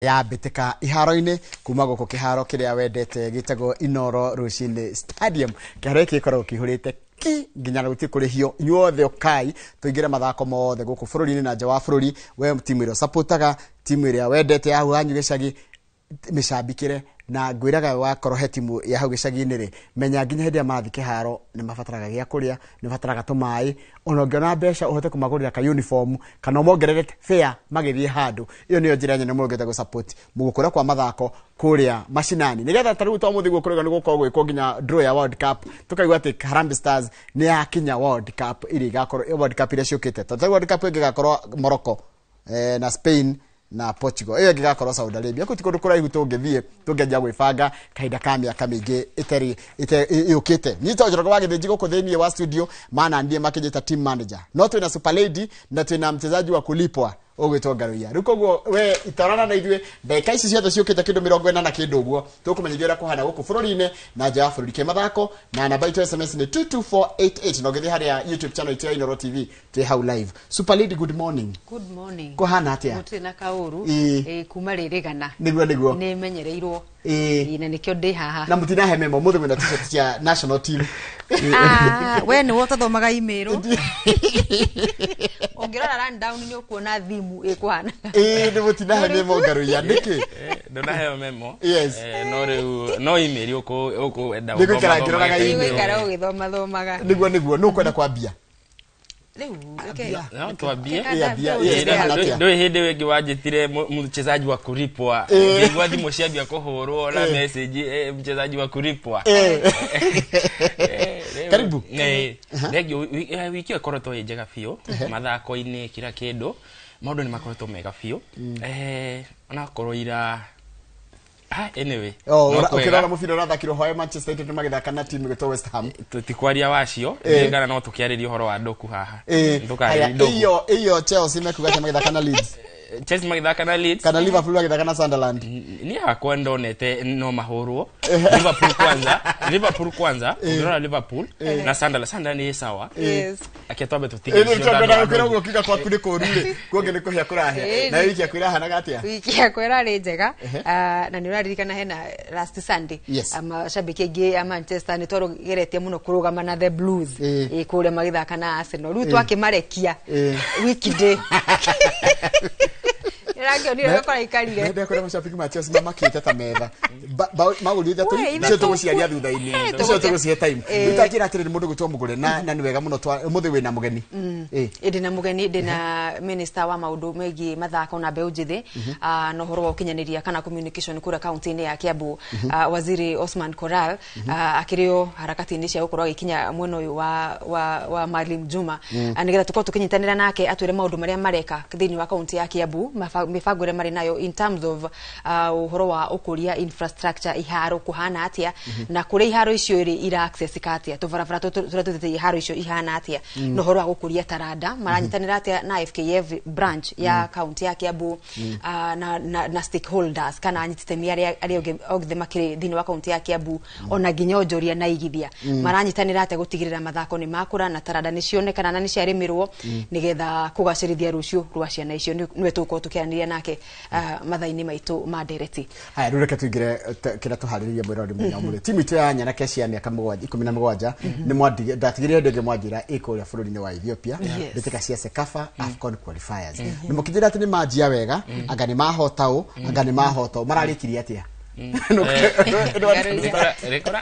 Ya mbĩtĩka iharo-inĩ kuma gũkũ kĩharo kĩrĩa wendete gĩtagwo Inoro Rũcinĩ Stadium. Kĩharo gĩkĩ gĩkoragwo kĩihũrĩte ki nginya na gũtirĩ kũrĩhio. Inyuothe ũkai tũingĩre mathako mothe gũkũ bũrũri-inĩ na nja wa bũrũri. We timu ĩrĩa ũcapotaga, timu ĩrĩa wendete ya hau hanyu gĩcagi, mĩcambikĩre. Na ngwĩraga wakorwo he timu ya hau gĩcagi-inĩ rĩ, menya nginya hĩndĩ ĩrĩa marathiĩ kĩharo nĩ mabataraga gĩa kũrĩa, nĩ mabataraga tũmaĩ, ona ũngĩona mbeca ũhote kũmagũrĩra ka uniform kana ũmongerere fare magĩthiĩ handũ. Ĩyo nĩyo njĩra nene mũno ũngĩhota gũ support gũkũra kwa mathako kũrĩa macinani, nĩgetha ta rĩu to mũthĩ guo kũrĩga nĩ gũkorwo gwĩkwo nginya draw ya World Cup, tũkaigua atĩ Harambee Stars nĩ yakinya World Cup iria igakorwo, World Cup iria ciũkĩte, tondũ World Cup ĩngĩ ĩgakorwo Morocco na Spain na Portugal, ĩyo ĩngĩ ĩgakorwo Saudi Arabia. Kũu ti kũndũ kũraihu tũngĩthiĩ tũngĩanjia gwĩbanga kahinda ka mĩaka mĩingĩ ĩtarĩ yũkĩte. Nyita Njoroge wa Gĩthĩnji gũkũ thĩinĩ wa studio mana ndiĩ makĩnjĩta team manager, no twĩna super lady na twĩna mchezaji wa kulipwa ũgwĩtwo Ngaruiya. Rĩu koguo we itarana na ithuĩ ndagĩka ici ciothe ciũkĩte kĩndũ 40 na kĩndũ ũguo, tũkũmenyithia ũrĩa kũhana gũkũ bũrũri-inĩ na nja ya bũrũri kĩmathako, na namba itũ SMS nĩ 22488, na ũngĩthiĩ harĩa YouTube channel itũ ya Inoro TV twĩ hau live. Super lady, good morning. Good morning. Kũhana atĩa? Gũtirĩ na kaũru. Ĩĩ. Ĩĩ, kuma rĩrĩgana. Nĩguo. Nĩ menyereirwo. Ĩĩ. Ĩĩ, na nĩkĩo ndĩ haha. Na mũtinahe memo mũthĩ mwĩna t-shirt cia national team. Ah, we nĩwe ũtathomaga email. Ũngĩrora rundown nĩ ũkuona thimu ĩkũhana. Ĩĩ, nĩ mũtinahe memo Ngaruiya nĩkĩ? Ndũnaheo memo. Yes. No rĩu no email ũkũenda. Nĩ gũikara ngĩroraga email. Ũgũikara ũgĩthomathomaga. Nĩguo nũ ũkwenda kwambia? Rĩu reke. No twambie. Ĩĩ, ambia. Yes, kũhana atĩa? Ndũĩ hĩndĩ ĩyo ĩngĩ wanjĩtire mchezaji wa kulipwa, ngĩigua thimũ ciambia kũhũrwo na message, mchezaji wa kulipwa. Rĩu- Karibu. Thengiũ. Wiki ĩyo ĩkoretwo ĩ njega biũ mathako-inĩ, kila kĩndũ, maũndũ nĩ makoretwo mega biũ. Onakorwo ira, anyway, Oh, no kwega. ũkĩrora mũbira ũrathakirwo hwaĩ, Manchester United magĩthaka na timu ĩgwĩtwo West Ham. Tũtikwaria wacio kana no tũkĩarĩria ũhoro wa ndoku haha? Ĩĩ. Tũkarĩria Haya, ndoku. ĩyo Chelsea mekuga atĩa magĩthaka na Leeds? Chelsea magĩthaka na Leeds. Kana Liverpool magĩthaka na Sunderland? Niĩ hakwa ndonete no mahũrwo Liverpool kwanza. Liverpool kwanza, ũngĩrora Liverpool na Sunderland, Sunderland nĩ sawa. Yes. Akia twambe tũtige Ĩĩ, icio nĩ ndandũ kwenda kwĩra wa ũguo kiuga kwaku nĩ kũũru rĩ, kuongĩ nĩ kũhĩa kũrahĩa. Ĩĩ. Nayo wiki yaku ĩrahanaga atĩa? Wiki yakwa ĩrarĩ njega. Ah, na nĩ ũraririkana hena last Sunday, Yes. mashabiki aingĩ a Manchester nĩ twageretie mũno kũrũgama na the Blues. Ĩĩ. Ĩĩ, kũrĩa magĩthaka na Arsenal, rĩu twakĩmarekia weekday nĩrakĩonire ũrĩa kũraikarire. Mende kũrĩa macabiki ma Chelsea mamakĩte ta metha. Magũrire ithatũ We, icio ithatũ. tũgũciaria thutha-inĩ. Eh, Icio tũgũcihe time. Eh. Rĩu ta njĩra atĩrĩrĩ, mũndũ gwĩtwo mũgũre na nĩ wega mũno ũmũthĩ wĩna mũgeni. Ĩĩ. Ndĩ na mũgeni, ndĩ na minister wa maũndũ megiĩ mathako na mbeũ njĩthĩ, na ũhoro wa ũkinyanĩria kana communication kũrĩa kaunti-inĩ ya Kiambu, Waziri Osman Koral, akĩrĩ o harakati-inĩ cia gũkorwo agĩkinya mwena ũyũ wa Maalim Juma. Nĩgetha tũkorwo tũkĩnyitanĩra nake atwĩre maũndũ marĩa mareka thĩinĩ wa kaunti ya Kiambu, mĩbango ĩrĩa marĩ nayo in terms of ũhoro wa ũkũria infrastructure, iharo kũhana atĩa, na kũrĩa iharo icio ĩrĩ ira access ka atĩa, tũbarabara tũrĩa tũthiĩte iharo icio ihana atĩa, na ũhoro wa gũkũria taranda maranyitanĩra atĩa na FKF branch ya kaunti ya Kiambu, na stakeholders kana anyiti itemi arĩa othe makĩrĩ thĩinĩ wa kaunti ya Kiambu, ona nginya onjoria na igithia maranyitanĩra atĩa gũtigĩrĩra mathako nĩ makũra na taranda nĩ cionekana na nĩ ciarĩmĩrwo nĩgetha kũgacĩrithia rũciũ rwa ciana icio. Nĩwe tũgũkorwo tũkĩaranĩria nake mathaa-inĩ maitũ ma ndereti. Haya, rĩu reke tũingĩre kĩrĩa tũharĩrĩirie mwĩrori mũthenya ũmũthĩ. Timu itũ ya nyanake cia mĩaka 17 nĩ ndatigĩrĩire ndĩngĩ mwanjĩra ĩ kũrĩa bũrũri-inĩ wa Ethiopia, mbĩtĩka cia CECAFA AFCON qualifiers. Nĩ mũkĩnjĩra atĩ nĩ manjia wega, anga nĩ mahota ũ, anga nĩ mahota ũ, mararĩkirie atĩa?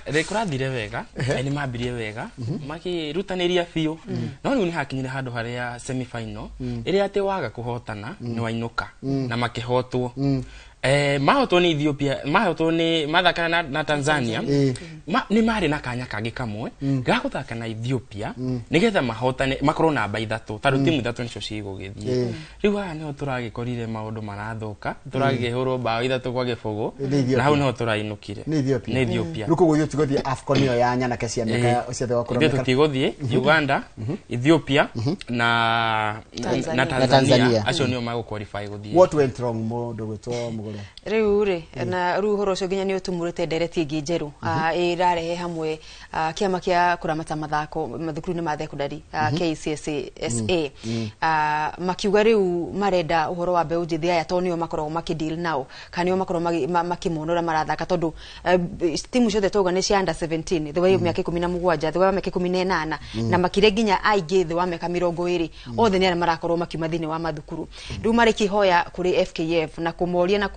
Rĩkũrathire wega, nĩ mambirie wega makĩrutanĩria biũ, no rĩu nĩ hakinyire handũ harĩa semi-final ĩrĩa atĩ waga kũhotana nĩ wainũka, na makĩhotwo. Mahotwo nĩ Ethiopia, mahotwo nĩ mathakana na Tanzania. Nĩ marĩ na kanya kangĩ kamwe ga gũthaka na Ethiopia nĩgetha mahotane makorwo namba ithatũ, tondũ timu ithatũ nĩcio cigũgĩthiĩ. Rĩu haha nĩho tũragĩkorire maũndũ marathũka, tũragĩhũrwo bao 3-0. Nĩ Ethiopia. Na hau nĩho tũrainũkire. Nĩ Ethiopia. Nĩ Ethiopia. Rĩu koguo ithuĩ tũgũthiĩ AFCON ĩyo ya nyanake cia mĩaka ciothe wa kũrĩa Ithuĩ mĩaka tũtigũthiĩ Uganda, Ethiopia na Tanzania. na Na Tanzania. Tanzania, acio nĩo magũ qualify gũthiĩ. What went wrong, mũndũ gwĩtwo Mũgũre? Kũrĩa. Rĩu rĩ, na rĩu ũhoro ũcio nginya nĩ ũtumũrĩte ndereti ĩngĩ njerũ, ĩrarehe hamwe kĩama kĩa kũramata mathako mathukuru-inĩ ma thekondarĩ, KCSA, makiuga rĩu marenda ũhoro wa mbeũ njĩthĩ aya, tondũ nĩo makoragwo makĩdeal nao, kana nĩo makoragwo makĩmona ũrĩa marathaka, tondũ timu ciothe twauga nĩ cia under 17, thĩ wa mĩaka 17, thĩ wa mĩaka 18, na makĩria nginya aingĩ thĩ wa mĩaka 20, othe nĩ arĩa marakorwo makiuma thĩinĩ wa mathukuru. Rĩu marĩkĩhoya kũrĩ FKF na kũmoria na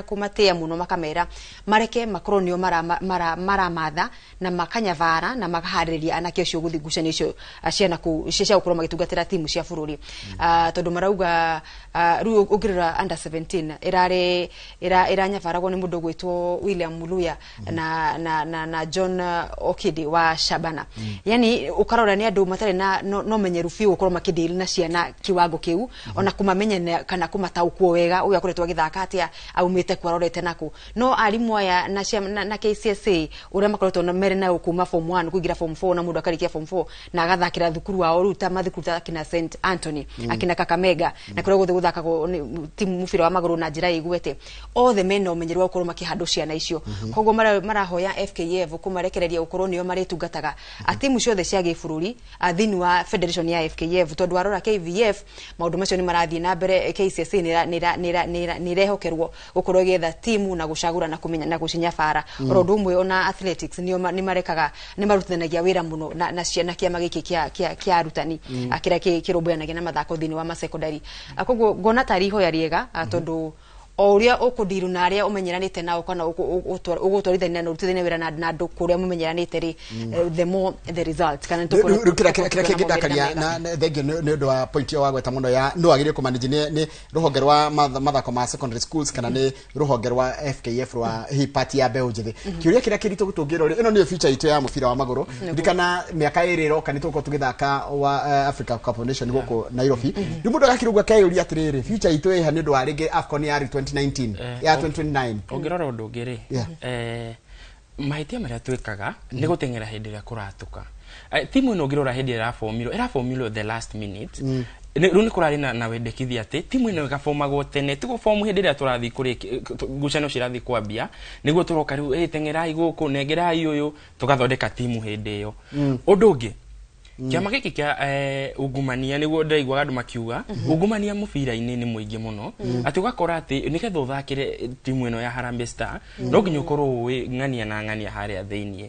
kũmatĩa mũno, makamera mareke makorwo nĩo maramatha na makanyabara na makaharĩrĩria anake acio gũthiĩ ngucanio icio ciana kũu cia gũkorwo magĩtungatĩra timu cia bũrũri. Tondũ marauga rĩu ũngĩrora under 17 ĩrarĩ ĩranyabaragwo nĩ mũndũ ũgwĩtwo William Muluya na John Okidi wa Shabana. Yani ũkarora nĩ andũ matarĩ na no menyeru biũ gũkorwo makĩdeal na ciana kiwango kĩu, ona kũmamenya kana kũmataũkwo wega ũyũ akoretwo agĩthaka atĩa, aumĩte kũ, arorete nakũ. No arimũ aya na KCSA ũrĩa makoretwo mere nao kuma form 1 kũingĩra form 4, na mũndũ akarĩkia form 4 na agathakĩra thukuru wao, rĩu ta mathukuru ta akina St Anthony, akina Kakamega, na kũrĩa guothe gũthakagwo nĩ timu mũbira wa magũrũ na njĩra ĩgwete, othe mena ũmenyeru wa gũkorwo makĩhandũ ciana icio. Koguo marahoya FKF kũmarekereria gũkorwo nĩo marĩtungataga a timu ciothe cia gĩbũrũri thĩinĩ wa federation ya FKF, tondũ warora KVF maũndũ macio nĩ marathiĩ na mbere. KCSA nĩ ĩrehokerwo gũkorwo ĩgĩetha timu na gũcagũra na kũmenya na gũcinyabara. Oro ũndũ ũmwe ona athletics nĩo nĩ marekaga, nĩ marutithanagia wĩra mũno na ciana, kĩama gĩkĩ kĩa arutani kĩrĩa kĩrũmbũyanagia na mathako thĩinĩ wa masekondari. Koguo ngona tarĩ ihoya rĩega, tondũ o ũrĩa ũkũndiru na arĩa ũmenyeranĩte nao kana ũgũtwarithania na ũrutithania wĩra na andũ kũrĩa mũmenyeranĩte rĩ, the more the result kana Rĩu kĩrĩa kĩngĩndakaria na thengio nĩ ũndũ wa point ĩyo wagweta mũno ya nũ wagĩrĩire kũmanage, nĩ rũhonge rwa mathako ma secondary schools kana nĩ rũhonge rwa FKF rwa hi part ya mbeũ njĩthĩ. Kĩũria kĩrĩa kĩritũ tũngĩrora, ĩno nĩyo future itũ ya mũbira wa magũrũ. Ririkana mĩaka 2 ĩroka nĩ tũgũkorwo tũgĩthaka wa Africa Cup of Nations gũkũ Nairobi. Rĩu mũndũ agakĩrũgwa akeyũria atĩrĩrĩ, future itũ ĩha nĩ ũndũ wa rĩngĩ AFCON ya 2019, ya 2029? Ũngĩrora ũndũ ũngĩ rĩ, mahĩtia marĩa twĩkaga nĩ gũteng'era hĩndĩ ĩrĩa kũratuka. Timu ĩno ũngĩrora hĩndĩ ĩrĩa ĩrabomirwo the last minute. Rĩu nĩ kũrarĩ na wendekithia atĩ timu ĩno ĩgabomagwo tene, ti gũbomu hĩndĩ ĩrĩa tũrathiĩ kũrĩki ngucanio cirathiĩ kwambia nĩguo tũroka rĩu, teng'erai gũkũ, nengerai ũyũ, tũgathondeka timu hĩndĩ ĩyo. Ũndũ ũngĩ, kĩama gĩkĩ kĩa ungumania, nĩguo ndĩraiguaga andũ makiuga ungumania mũbira-inĩ nĩ mũingĩ mũno, atĩ ũgakora atĩ nĩgetha ũthakĩre timu ĩno ya Harambee Star no nginya ũkorwo ũĩ ng'ania na ng'ania harĩa thĩiniĩ.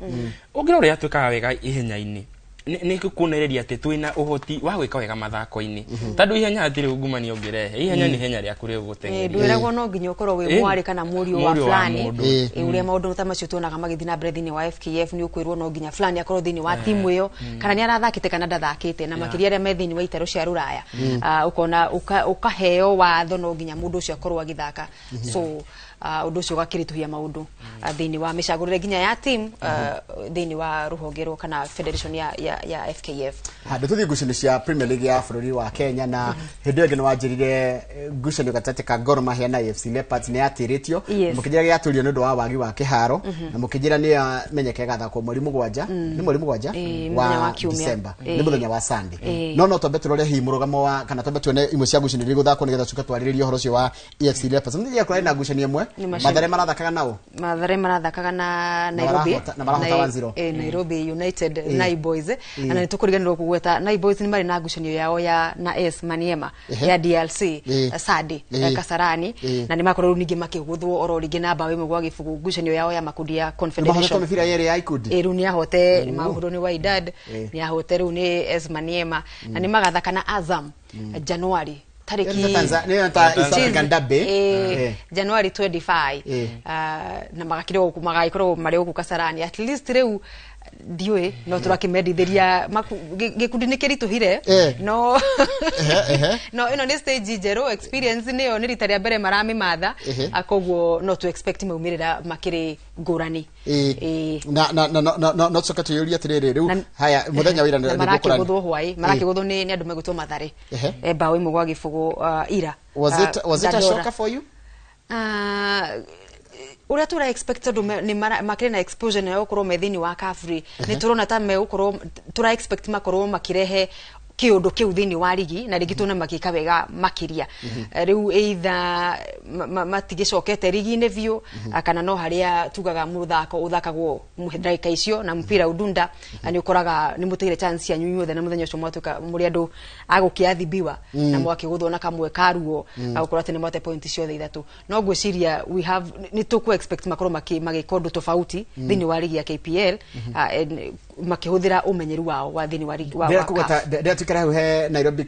Ũngĩrora ũrĩa twĩkaga wega ihenya-inĩ, nĩ kuonereria atĩ twĩna ũhoti wa gwĩka wega mathako-inĩ, tondũ ihenya hatirĩ ungumania ũngĩrehe. Ihenya nĩ ihenya rĩaku rĩgũteng'eria. Ndwĩragwo no nginya ũkorwo wĩ mwarĩ kana mũriũ wa Mũriũ wa fulani. mũndũ. Ũrĩa maũndũ ta macio tuonaga magĩthiĩ na mbere thĩinĩ wa FKF, nĩ ũkwĩrwo no nginya fulani akorwo thĩinĩ wa timu ĩyo, kana nĩ arathakĩte kana ndathakĩte, na makĩria arĩa me thĩinĩ wa itaro cia rũraya. Ũkona ũkaheo watho no nginya mũndũ ũcio akorwo agĩthaka, so ũndũ ũcio ũgakĩritũhia maũndũ thĩinĩ wa mĩcagũrĩre nginya ya team thĩinĩ wa rũhonge rwa kana federation ya FKF. Handũ tũthiĩ ngucanio cia Premier League ya bũrũri wa Kenya, na hĩndĩ ĩyo ĩngĩ nĩ wanjĩrire ngucanio gatagatĩ ka Gor Mahia na AFC Leopards nĩ yatĩrĩtio. Mũkĩnjĩra gĩatũrio nĩ ũndũ wa wagi wa kĩharo, na mũkĩnjĩra nĩ yamenyeke ĩgathakwo mweri 7, nĩ mweri 7 Mũthenya wa Kiumia. December, nĩ mũthenya wa Sunday. No twambe tũrore hihi mũrũgamo wa kana twambe tuone imwe cia ngucanio iria igũthakwo nĩgetha tũcoke twarĩrĩrie ũhoro ũcio wa AFC Leopards. Nĩ kũrarĩ na ngucanio ĩmwe. Nĩ macio. Mathare marathakaga nao. Mathare marathakaga na Nairobi. Na marahota 1-0. Nairobi United, Nai Boys, na nĩ tũkũriganĩrwo kũgweta Nai Boys nĩ marĩ na ngucanio yao ya na AS Maniema ya DRC Sadi Kasarani, na nĩ makorwo rĩu ningĩ makĩgũthwo oro rĩngĩ na 1-0 ngucanio yao ya makundi ya Nĩ mahotete Confederation. mĩbira yerĩ ya ikundi. Rĩu nĩ ahote, mahũrwo nĩ Wydad, nĩ ahote rĩu nĩ AS Maniema, na nĩ magathaka na Azam Januari tarĩki Nĩ ta East African Derby. January 25. Na magakĩrwo magagĩkorwo marĩ gũkũ Kasarani. At least rĩu ndiũĩ no tũrakĩmendithĩria gĩkundi nĩ kĩritũhire, no Ehe, ehe. no ĩno nĩ stage njerũ, experience nĩyo nĩ rita rĩa mbere maramĩmatha. Koguo no tu expect maumĩrĩra makĩrĩ ngũrani. Na no tucoke twĩyũrie atĩrĩrĩ, rĩu haya mũthenya wa ira Na nĩ marakĩgũthwo hwaĩ, marakĩgũthwo nĩ andũ megwĩtwo Mathare 1-0 ira. Was it a Dandora. shocker for you? Ũrĩa tũra expect, tondũ nĩ makĩrĩ na exposure na gũkorwo me thĩinĩ wa CAF rĩ, nĩ tũrona ta megũkorwo, tũra expect makorwo makĩrehe kiundu kiu thiini wa rigi na rigi tuona magika wega makiria. Riu either matigicokete rigi-ini biu, kana no haria tugaga muthako uthakagwo ndagika icio na mpira udunda ni ukoraga ni muteire chance yanyu inyuothe na muthenya ucio mwatuka muri andu agukiathibiwa na mwakiguthwo na kamwe karuo agukora ati ni mwate point ciothe ithatu. No ngwiciria we have ni tuku expect makorwo magika undu tofauti thiini wa rigi ya KPL, makihuthira umenyeru wao wa thiini wa rigi wa CAF. Ndĩratukĩra hau he Nairobi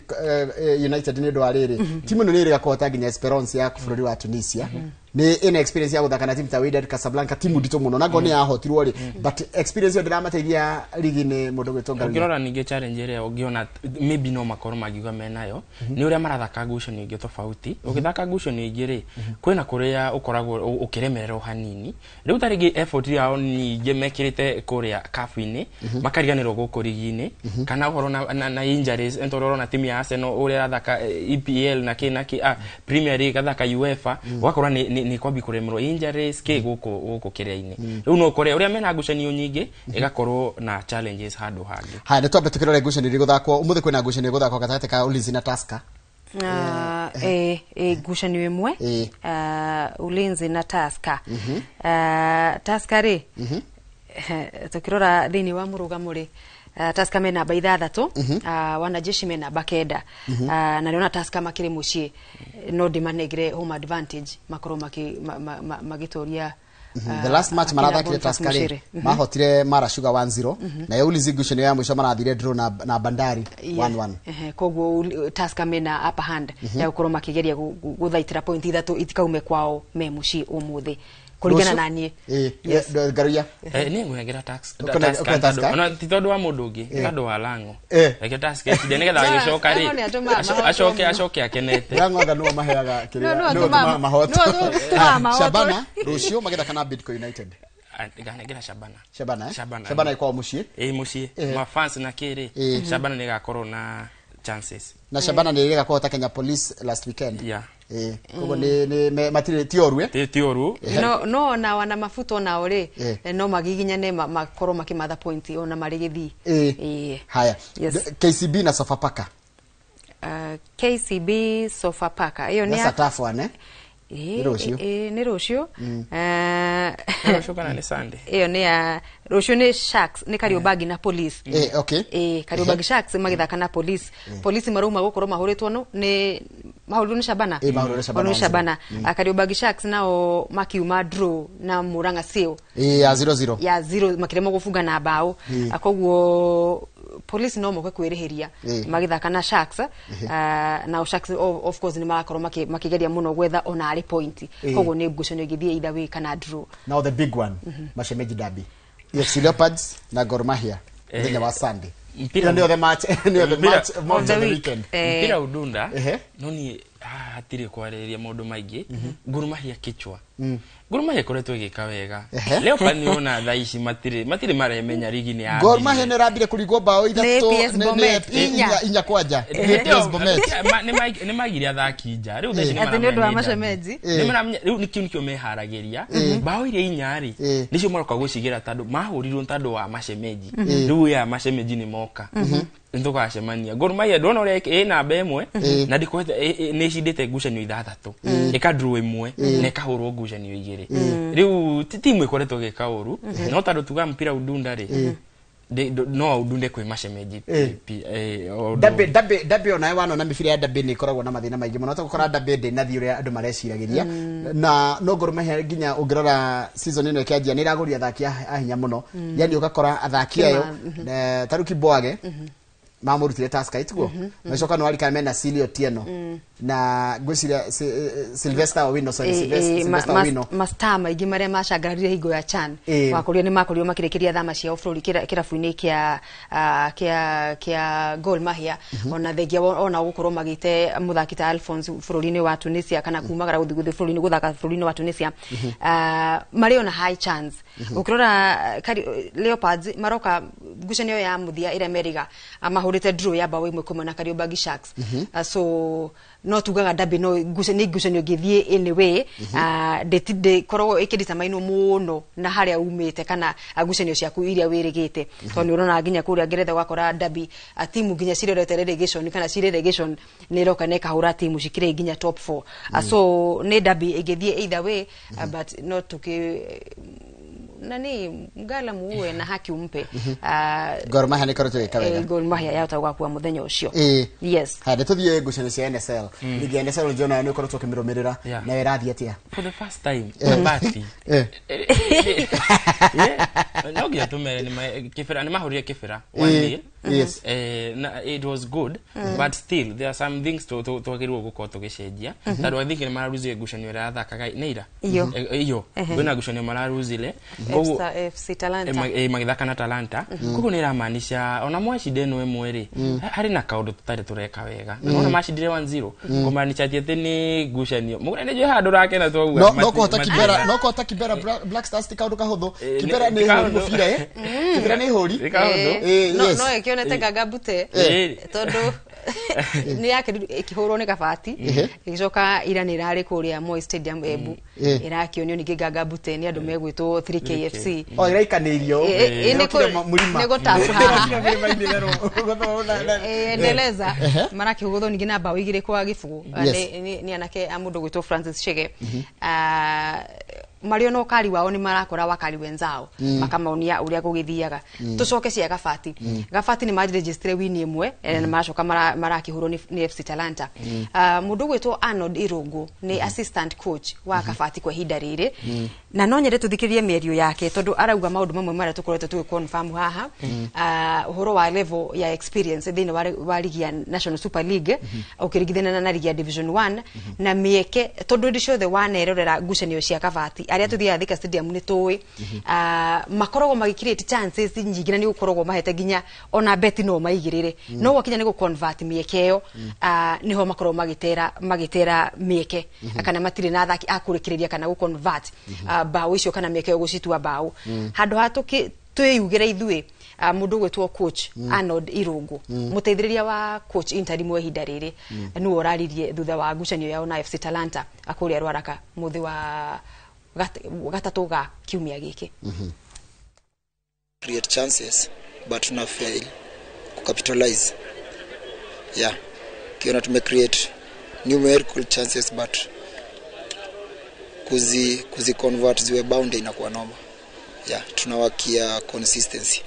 United nĩ ũndũ wa rĩrĩ, timu ĩno nĩ ĩrĩga kũhota nginya Esperance ya bũrũri wa Tunisia. Nĩ ĩna experience ya gũthaka na timu ta Wydad Casablanca, timu nditũ mũno na ngoo nĩ yahotirwo rĩ, but experience ĩyo ndĩramateithia rigi-inĩ mũndũ gwĩtwo Ngaruiya. Ũngĩrora ningĩ challenge ĩrĩa ũngĩona maybe no makorwo mangiuga menayo nĩ ũrĩa marathaka ngucanio ingĩ tofauti. Ũgĩthaka ngucanio ingĩ rĩ, kwĩna kũrĩa ũkoragwo ũkĩremererwo hanini. Rĩu ta rĩngĩ effort yao nyingĩ mekĩrĩte kũrĩa CAF-inĩ, makariganĩrwo gũkũ rigi-inĩ, kana ũhoro na injuries, nĩ tondũ ũrona timu ya Arsenal ũrĩa ĩrathaka EPL na kĩ na kĩ, Premier League, gathaka UEFA, ũgakora nĩ kwambi kũremerwo injuries kĩ gũkũ kĩrĩa-inĩ. Rĩu no ũkore ũrĩa mena ngucanio nyingĩ ĩgakorwo na challenges handũ hangĩ. Haya, nĩ twambe tũkĩrore ngucanio iria igũthakwo ũmũthĩ. Kwĩna ngucanio igũthakwo gatagatĩ ka Ulinzi na Tusker. Ngucanio ĩmwe, Ulinzi na Tusker. Tusker rĩ, tukirora thĩinĩ wa mũrũgamo rĩ, Tusker me namba 6, wanajeshi me namba 9, na nĩona Tusker makĩrĩ mũciĩ no ndĩmanengere home advantage makorwo magĩtoria. The last match akina marathakire Boniface Tusker rĩ, Muchiri. mahotire Mara Sugar 1-0, nayo Ulinzi ngucanio ya mũico marathire draw na Bandari 1-1. Ehe, koguo Tusker mena upper hand ya gukorwo makigeria guthaitira point 3 itikaume kwao me muciĩ umuthi kũringana na niĩ. Yes. Ngaruiya. Niĩ ngũnengera Ũkũnengera Tusker? Ona ti tondũ wa mũndũ ũngĩ, nĩ tondũ wa Lang'o. Reke Tusker ĩcinde nĩgetha agĩcoka rĩ, Lang'o nĩ atũmaga mahotwo acoke mũno. acoke akenete. Lang'o nĩo maheaga kĩrĩa, No, no, nĩo atũmaga- atũmaga mahotwo. no, atũmaga mahotwo. Shabana rũciũ magĩthaka na Bidco United. Nganengera Shabana. Shabana, eh? Shabana. Shabana ĩkoragwo mũciĩ. Ĩ mũciĩ, mafans na kĩrĩ, Shabana nĩ ĩgakorwo na chances. Na Shabana nĩ ĩrĩga kũhota Kenya Police last weekend. Koguo nĩ matirĩ ti oru, eh? Ti ũru. No ona wana mafuta onao rĩ, no magiginyane makorwo makimatha point ona marĩ gĩthii. Haya. Yes. KCB na Sofapaka. KCB Sofapaka ĩyo nĩ That's a tough one, eh? Nĩ rũciũ. Nĩ rũciũ. Rũciũ kana nĩ Sunday? Ĩyo nĩ ya rũciũ, nĩ Sharks, nĩ Kariobangi na Police. Okay. Kariobangi Sharks magĩthaka na Police. Police marauma gũkorwo mahũrĩtwo no nĩ mahũrirwo nĩ Shabana. Mahũrirwo nĩ Shabana. Mahũrirwo nĩ Shabana. Kariobangi Sharks nao makiuma draw na Murang'a Seal Ya 0-0. Ya 0, makĩremwo gũbunga na bao. Koguo Police no moke kwĩrĩhĩria magĩthaka na Sharks. Nao Sharks of course nĩ marakorwo makĩgeria mũno gwetha ona arĩ point. Koguo nĩ ngucanio ĩngĩthiĩ either way kana draw. Now the big one, Mashemeji Derby. AFC Leopards na Gor Mahia mũthenya wa Sunday. Mpira- Ĩyo nĩyo the match, nĩyo the Mpira- match Of of the the week. weekend. Mpira udunda, no niĩ haha hatirĩ kwarĩrĩria maũndũ maingĩ. Gor Mahia kichwa, Gor Mahia ĩkoretwo ĩgĩka wega. Leopard nĩ ona thaa ici matirĩ maremenya rigi nĩ ya Gor Mahia nĩ ĩrambire kũringwo bao Nĩ 3 APS Bomet, 4. 4 kwanja. Nĩ APS Bomet. Nĩ maigire athaki nja rĩu thaa ici. Atĩ nĩ ũndũ wa Nĩmaramenya nĩ mashemeji? derby. Nĩmaramenya rĩu nĩkĩo meharagĩria bao iria 4 rĩ, nĩcio maroka gũcigĩra tondũ mahũrirwo nĩ tondũ wa mashemeji. Rĩu ya mashemeji nĩ moka nĩtũgacemania. Gor Mahia ndona ũrĩa ĩ namba 1 na ndĩkohete nĩ ĩcindĩte ngucanio 6, ĩka draw 1 na ĩkahũrwo ngucanio 2. Rĩu ti timu ĩkoretwo ĩgĩka ũru, no tondũ tuga mpira udunda rĩ, no udunde kwĩ mashemeji. O ũndũ. Derby onawe wanona mĩbira ya derby nĩ ĩkoragwo na mathĩna maingĩ mũno, tũgũkora derby ndĩnathiĩ ũrĩa andũ mareciragĩria, na no Gor Mahia nginya ũngĩrora season ĩno ĩkĩanjia nĩ ĩragũria athaki a hinya mũno, yani ũgakora athaki ayo, ta rĩu Kiboage mamũrutire Tusker itiguo macoka no arikana mena Silio Tieno na ngwĩciria Sylvester Owino, sorry, Sylvester Owino. Mastaa maingĩ marĩa macangararire hingo ya CHAN wakorirwo nĩ makorirwo makĩrĩkĩria thama ciao bũrũri kĩrabu-inĩ kĩa kĩa Gor Mahia, ona thengia ona gũkorwo magĩte mũthaki ta Alphonse bũrũri-inĩ wa Tunisia kana kumagara gũthiĩ gũthiĩ bũrũri-inĩ gũthaka bũrũri-inĩ wa Tunisia. Marĩ ona high chance ũkĩrora Leopards maroka ngucanio ya mũthia ĩrĩa meriga mahũrirwo. Mahũrĩte draw ya bao 1-1 na Kariobangi Sharks. So no tugaga derby no nĩ ngucanio ĩngĩthiĩ anyway, ndĩkoragwo ĩkĩdetermine mũno na harĩa umĩte kana ngucanio ciaku iria wĩrĩgĩte, tondũ nĩ ũrona nginya kũrĩa Ngeretha ũgakora derby, timu nginya cirorete relegation kana ci relegation nĩ ĩroka na ĩkahũra timu cikĩrĩ nginya top 4. So nĩ derby ĩngĩthiĩ either way, but no tuki nani mgala muue na haki umpe. Gor Mahia nĩ ĩkoretwo ĩgĩka wega. Gor Mahia yahota gũgakua mũthenya ũcio. Yes. Haya, tũthiĩ ngucanio cia NSL. Ligi ya NSL njiona nĩ ũkoretwo ũkĩmĩrũmĩrĩra. Nayo ĩrathiĩ atĩa? For the first time Mabati, no nginya tũmere Kĩbĩra nĩ mahũrire Kĩbĩra 1-0. Na it was good, but still there are some things twagĩrĩirwo gũkorwo tũgĩcenjia, tondũ I think nĩ mararuzire ngucanio ĩrĩa yathakaga nĩ ira. Iyo. Iyo kwĩna ngucanio mararuzire. Koguo FC Talanta. Magĩthaka na Talanta. Koguo nĩ ĩramaanisha ona mwacinda ĩno ĩmwe rĩ, harĩ na kaũndũ tũtarĩ tũreka wega. Na nona macindire 1-0, kũmaanisha ti atĩ nĩ ngucanio mũgũre nĩ njũĩ handũ ũrakena twaguo. No kũhota Kibera, no kũhota Kibera Black Stars ti kaũndũ kahũthũ. Kibera ti nĩ hũri kaũndũ. Mũbira Kibera nĩ hũri. Nĩ kaũndũ. No no ĩkĩonete ngangabute, tondũ nĩ yake ĩkĩhũrwo nĩ Kabati, ĩgĩcoka ira nĩ ĩrarĩ kũrĩa Moi Stadium Embu, ĩrakĩonio ningĩ ngangabute nĩ andũ megwĩtwo 3KFC. O ĩraikanĩirio. Ĩrokire mũrima. Nĩ gũtabu haha. Ĩrokire mũrima-inĩ werũ. Endeleza marakĩhũthwo ningĩ na bao 2-0. Nĩ anake a mũndũ gwĩtwo Francis Chege. Marĩ ona ũkari wao nĩ marakora wakari wenzao makamaonia ũrĩa gũgĩthiaga. Tũcoke cia Gabati. Gabati nĩ maregistrire wini ĩmwe, na maracoka marakĩhũrwo nĩ FC Talanta. Mũndũ ũgwĩtwo Arnold Irũngũ nĩ assistant coach wa Kabati kwa ihinda rĩrĩ, na no nyende tũthikĩrĩrie mĩario yake, tondũ arauga maũndũ mamwe marĩa tũkoretwo tũgĩ confirm haha, ũhoro wa level ya experience thĩinĩ wa ligi ya National Super League ũkĩringithania na ligi ya Division 1 na mĩeke, tondũ hĩndĩ ciothe wanerorera ngucanio cia Kabati arĩa tũthiaga Thika Stadium nĩ tũĩ, makoragwo magĩ create chances nyingĩ na nĩ gũkoragwo mahete nginya ona beti no maigĩrĩre, no gwakinya nĩ gũ convert mĩeke ĩyo, nĩho makoragwo magĩtera mĩeke kana matirĩ na athaki a kũrĩkĩrĩria kana gũ convert bao icio kana mĩeke ĩyo gũcitua bao. Handũ ha twĩyugĩre ithuĩ, mũndũ ũgwĩtwo coach Arnold Irũngũ, mũteithĩrĩria wa coach interim wa ihinda rĩrĩ, nĩwe ũraririe thutha wa ngucanio yao na FC Talanta akũrĩa Rwaraka mũthĩ wa gatatũ ga kiumia gĩkĩ. Create chances but tuna fail kucapitalize. Yeah, kiona tume create numerical chances but kuzi convert ziwe bound inakuwa noma. Yeah, tunawakia consistency.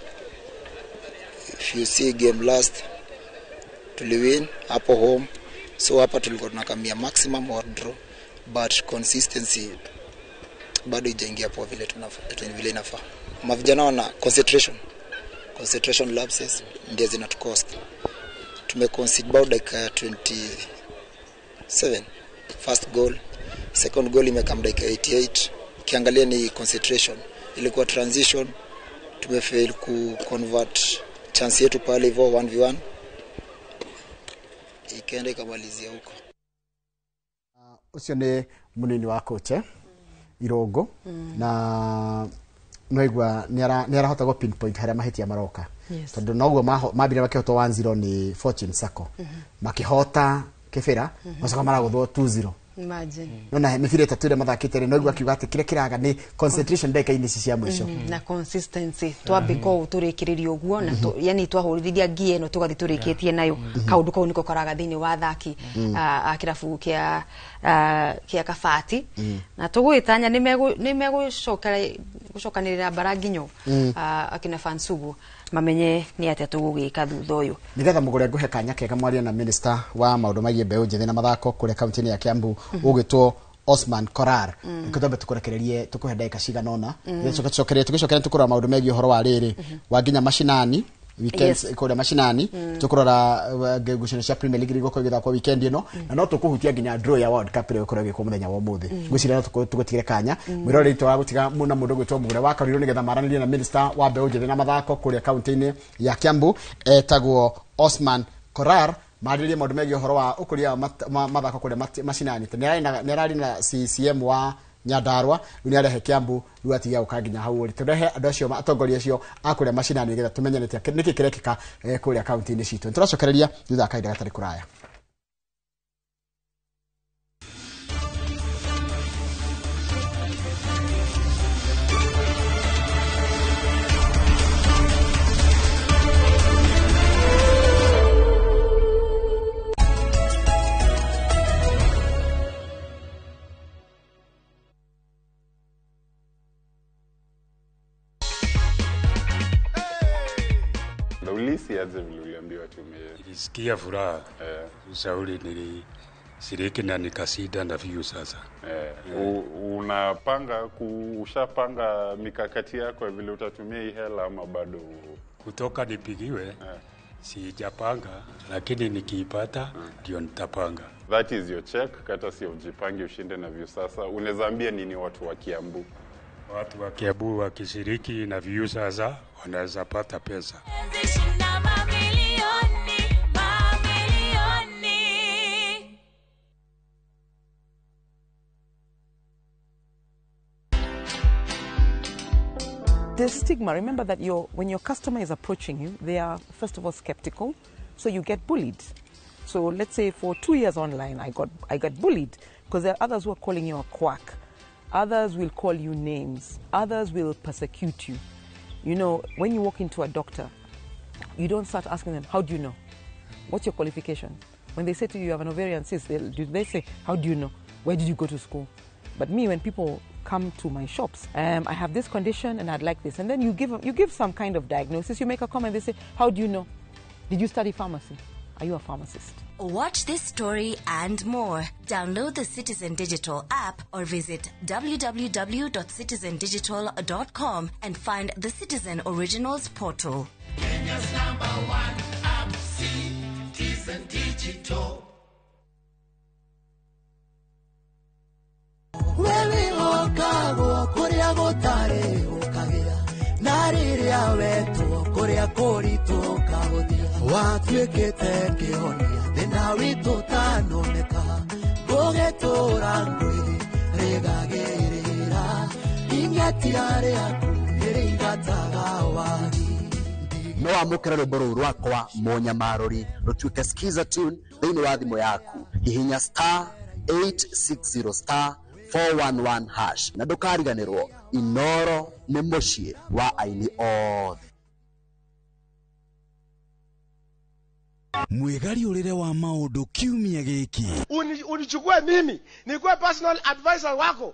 If you see game last tuliwin hapo home, so hapa tulikuwa tunakamia maximum or draw, but consistency bado ijaingia poa vile vile inafaa. Mavijana wana concentration lapses ndio zinatucost. Tumeconcede bao dakika ya 27 first goal, second goal imekam dakika 88. Ukiangalia ni concentration, ilikuwa transition, tumefail ku convert chance yetu pale hivyo 1v1, ikaenda ikamalizia huko. Ũcio nĩ mũnini wa coach Irũngũ, na noigua nĩ arahota gũ pinpoint harĩa mahĩtia maroka, tondũ noguo mambire makĩhotwo 1-0 nĩ Fortune Sacco, makĩhota Kĩbĩra, macoka maragũthwo 2-0. Imagine. Nona mĩbira ĩtatũ ĩrĩa mathakĩte rĩ, noigua akiuga atĩ kĩrĩa kĩraga nĩ concentration ndagĩka-inĩ ici cia mũico. Na consistency twambĩka ũũ tũrĩkĩrĩrie ũguo na yani twahũrithia ngia ĩno tũgathiĩ tũrĩkĩtie nayo. Kaũndũ kau nĩko karaga thĩinĩ wa athaki a kĩrabu kĩa Kabati, na tũgwĩtanya nĩ megũcokanĩrĩra mbara nginyo, akina Fansugu mamenye nĩ atĩa tũgũgĩka thutha ũyũ. Nigetha mũgũre ngũhe kanya kega mwaria na minister wa maũndũ megiĩ mbeũ njĩthĩ na mathako kũrĩa kaunti-inĩ ya Kiambu ũgwĩtwo Osman Korar. Reke twambe tũkũrekererie, tũkũhe ndagĩka cigana ũna tũcokerie, tũgĩcokeria tũkũrora maũndũ megiĩ ũhoro wa rĩrĩ wa nginya mashinani weekends kũrĩa mashinani, tũkũrora ngucanio cia Premier League igũkorwo igĩthakwo weekend ĩno, na no tũkũhutia nginya draw ya World Cup ĩrĩa ĩgũkorwo ĩgĩkwo mũthenya wa ũmũthĩ. Ngwĩciria no tũgũtigĩre kanya mwĩroreri witũ wa gũtiga mũna mũndũ ũgwĩtwo Mũgũre wa Karuirũ nĩgetha maranĩrie na minister wa mbeũ njĩthĩ na mathako kũrĩa kaunti-inĩ ya Kiambu etagwo Osman Korar, marĩrĩrie maũndũ megiĩ ũhoro wa ũkũria wa mathako kũrĩa macinani. Nĩ ararĩ na CCM wa Nyandarua rĩu nĩ arehe Kiambu rĩu atiga gũka nginya hau ũrĩ tũrehe andũ acio atongoria acio a kũrĩa macinani nĩgetha tũmenye nĩkĩ kĩrekĩka kũrĩa kaunti-inĩ citũ. Nĩtũracokereria thutha wa kahinda gatarĩ kũraya. Aje vile uliambiwa Nilisikia furaha. Ushauri nilishiriki na nikashinda na Viusasa. Unapanga ushapanga mikakati yako ya vile utatumia hii hela ama bado? Kutoka nipigiwe sijapanga, lakini nikiipata ndio nitapanga. That is your check, kata si ujipange ushinde na Viusasa. Unaweza ambia nini watu wa Kiambu? Watu wa Kiambu wakishiriki na Viusasa wanaweza pata pesa. The stigma, remember that when your customer is approaching you, they are first of all skeptical, so you get bullied. So let's say for 2 years online, I got bullied because there are others who are calling you a quack. Others will call you names. Others will persecute you. You know, when you walk into a doctor, you don't start asking them, how do you know? What's your qualification? When they say to you, you have an ovarian cyst, they say, how do you know? Where did you go to school? But me, when people come to my shops, I have this condition and I'd like this. And then you give some kind of diagnosis, you make a comment, they say, how do you know? Did you study pharmacy? Are you a pharmacist? Watch this story and more. Download the Citizen Digital app or visit www.citizendigital.com and find the Citizen Originals portal. Kenya's #1 app, Citizen Digital. Wewe okago kuria gutari ukagia na riria wetwo kuria kuritwo kaguthia watuikite kihonia thina witu tanoneka gugitura ngwiri rigagirira ingatia riaku nirigataga wagi. No wamũkĩre rwĩmbo rũu rwakwa Mũnyamarũri rũtuĩke skiza tune thĩinĩ wa thimũ yaku. Hihinya star 860 star 411 hash na ndũkariganĩrwo Inoro nĩ mũciĩ wa aini othe. Mwĩgariũrĩre wa maũndũ kiumia gĩkĩ. Unichukue mimi nikuwe personal advisor wako.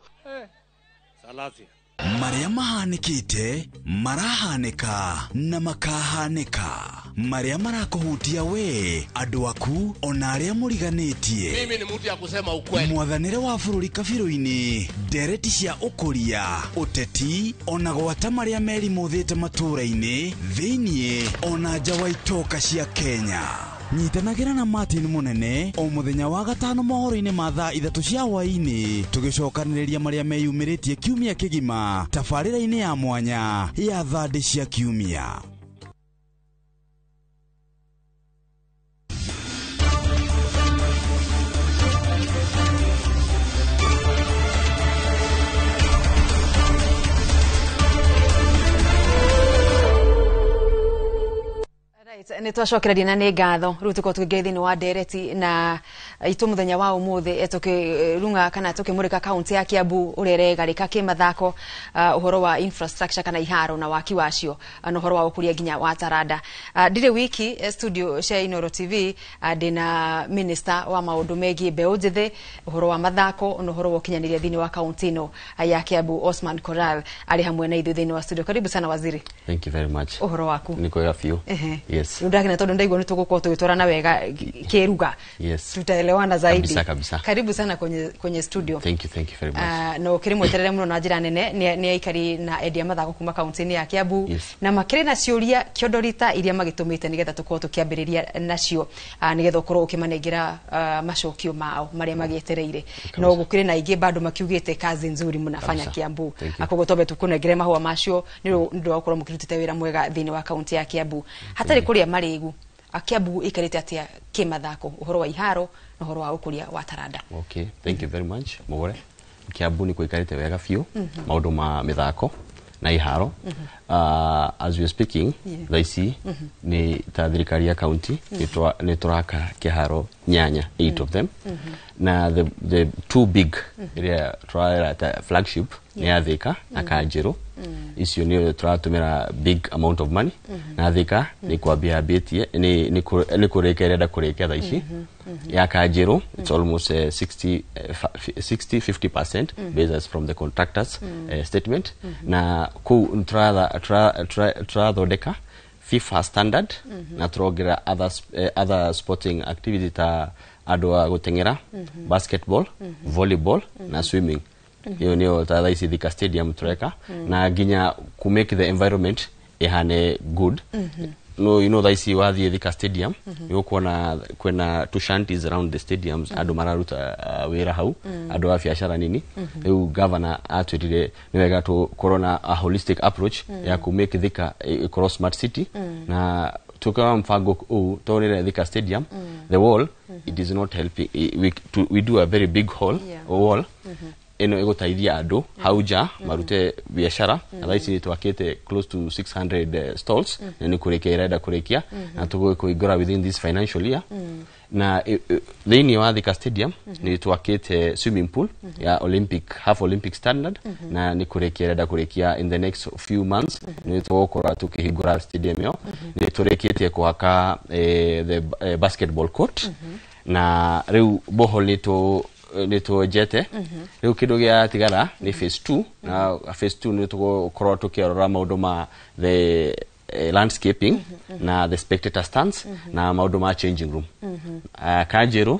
Salasia. Marĩa mahanĩkĩte marahanĩka na makahanĩka, marĩa marakũhutia we, andũ aku ona arĩa mũriganĩtie. Mimi ni mtu ya kusema ukweli. Mwathanĩre wa bũrũri kabirũ-inĩ, ndereti cia ũkũria, ũteti ona gwata marĩa merimũthĩte matũũra-inĩ thĩiniĩ ona nja wa itoka cia Kenya. Nyitanagĩra na Martin Munene o mũthenya wa gatano mohoro-inĩ ma thaa 3 cia hwaĩ-inĩ, tũgĩcokanĩrĩria marĩa meyumĩrĩtie kiumia kĩgima tabarĩra-inĩ ya mwanya ya thandĩ cia kiumia. Nĩ twacokereria na nĩ ngatho rĩu tũkorwo tũkĩingĩra thĩinĩ wa ndereti na itũ mũthenya wa ũmũthĩ tũkĩrung'a kana tũkĩmũrĩka kaunti ya Kiambu ũrĩa ĩregarĩka kĩmathako, ũhoro wa infrastructure kana iharo na waki wacio na ũhoro wa ũkũria nginya wa taranda. Ndirĩ wiki studio cia Inoro TV, ndĩna minister wa maũndũ megiĩ mbeũ njĩthĩ, ũhoro wa mathako na ũhoro wa ũkinyanĩria thĩinĩ wa kaunti ĩno ya Kiambu, Osman Koral arĩ hamwe na ithuĩ thĩinĩ wa studio. Karibu sana waziri. Thank you very much. Ũhoro waku? Nĩ kwega biũ. Yes. Ndakena tondu ndaigua nĩ tũgũkorwo tũgĩtwarana wega kĩruga. Yes. Tutaelewana zaidi. Kabisa, kabisa. Karibu sana kwenye studio. Thank you very much. No kiri mweterere muno na njira nene ni aikari na endia mathako kuma kaunti-inĩ ya Kiambu. Yes. Na makĩrĩ na ciũria kĩondorita iria magĩtũmĩte nĩgetha tũkorwo tũkĩambĩrĩria nacio, nĩgetha ũkorwo ũkĩmanengera macokio mao marĩa magĩetereire. No gũkĩrĩ na ingĩ bado makiugĩte kazi nzuri mnafanya Kiambu. Akoguo twambe tũkũnengere mahũa macio nĩ ũndũ wa gũkorwo mũkĩrutĩte wĩra mwega thĩinĩ wa kaunti ya Kiambu. Hatarĩ kũrĩa marĩgu, Kiambu ikarĩte atĩa kĩmathako, ũhoro wa iharo na ũhoro wa ũkũria wa taranda? Okay, thank you very much Mugore. Kiambu nĩ kũikarĩte wega biũ maũndũ ma mĩthako na iharo. As we are speaking, thaa ici nĩ ta thirikari ya county nĩ tũraka kĩharo nyanya, eight of them, na the two big ĩrĩa tũrarera ta flagship nĩ ya Thika na Kanjĩrũ. Icio nĩ tũratũmĩra big amount of money, na Thika nĩ kwambia yambĩtie, nĩ kũrĩkia ĩrenda kũrĩkia thaa ici. Ya Kanjĩrũ it's almost 60, 60 50% based as from the contractors statement, na kũu tũrathondeka FIFA standard na tũrongerera other sporting activity ta andũ a gũteng'era, basketball, volleyball na swimming. Ĩyo nĩyo ta thaa ici Thika Stadium tũreka, na nginya ku make the environment ĩhane good. No, you know, thaa ici wathiĩ Thika Stadium nĩ ũkuona kwĩna two shanties around the stadiums, andũ mararuta wĩra hau, andũ a biacara nini. Rĩu governor atwĩrire nĩ wega tũkorwo na a holistic approach ya ku make Thika ĩkorwo smart city, na tukawa mpango ũũ tũrĩre Thika Stadium, the wall, it is not helping. We do a very big hall wall ĩno ĩgũteithia andũ hau nja marute biacara, na thaa ici nĩ twakĩte close to 600 stalls, na nĩ kũrĩkia ĩrenda kũrĩkia, na tũgũkũhingũra within this financial year. Na thĩinĩ wa Thika Stadium nĩ twakĩte swimming pool ya Olympic, half Olympic standard, na nĩ kũrĩkia ĩrenda kũrĩkia in the next few months. Nĩ tũgũkorwo tũkĩhingũra stadium ĩyo. Nĩ tũrĩkĩtie kũhaka the basketball court, na rĩu borehole nĩ twenjete. Rĩu kĩndũ gĩatigara nĩ phase 2, na phase 2 nĩ tũgũkorwo tũkĩrora maũndũ ma the landscaping na the spectator stands na maũndũ ma changing room. Kanjĩrũ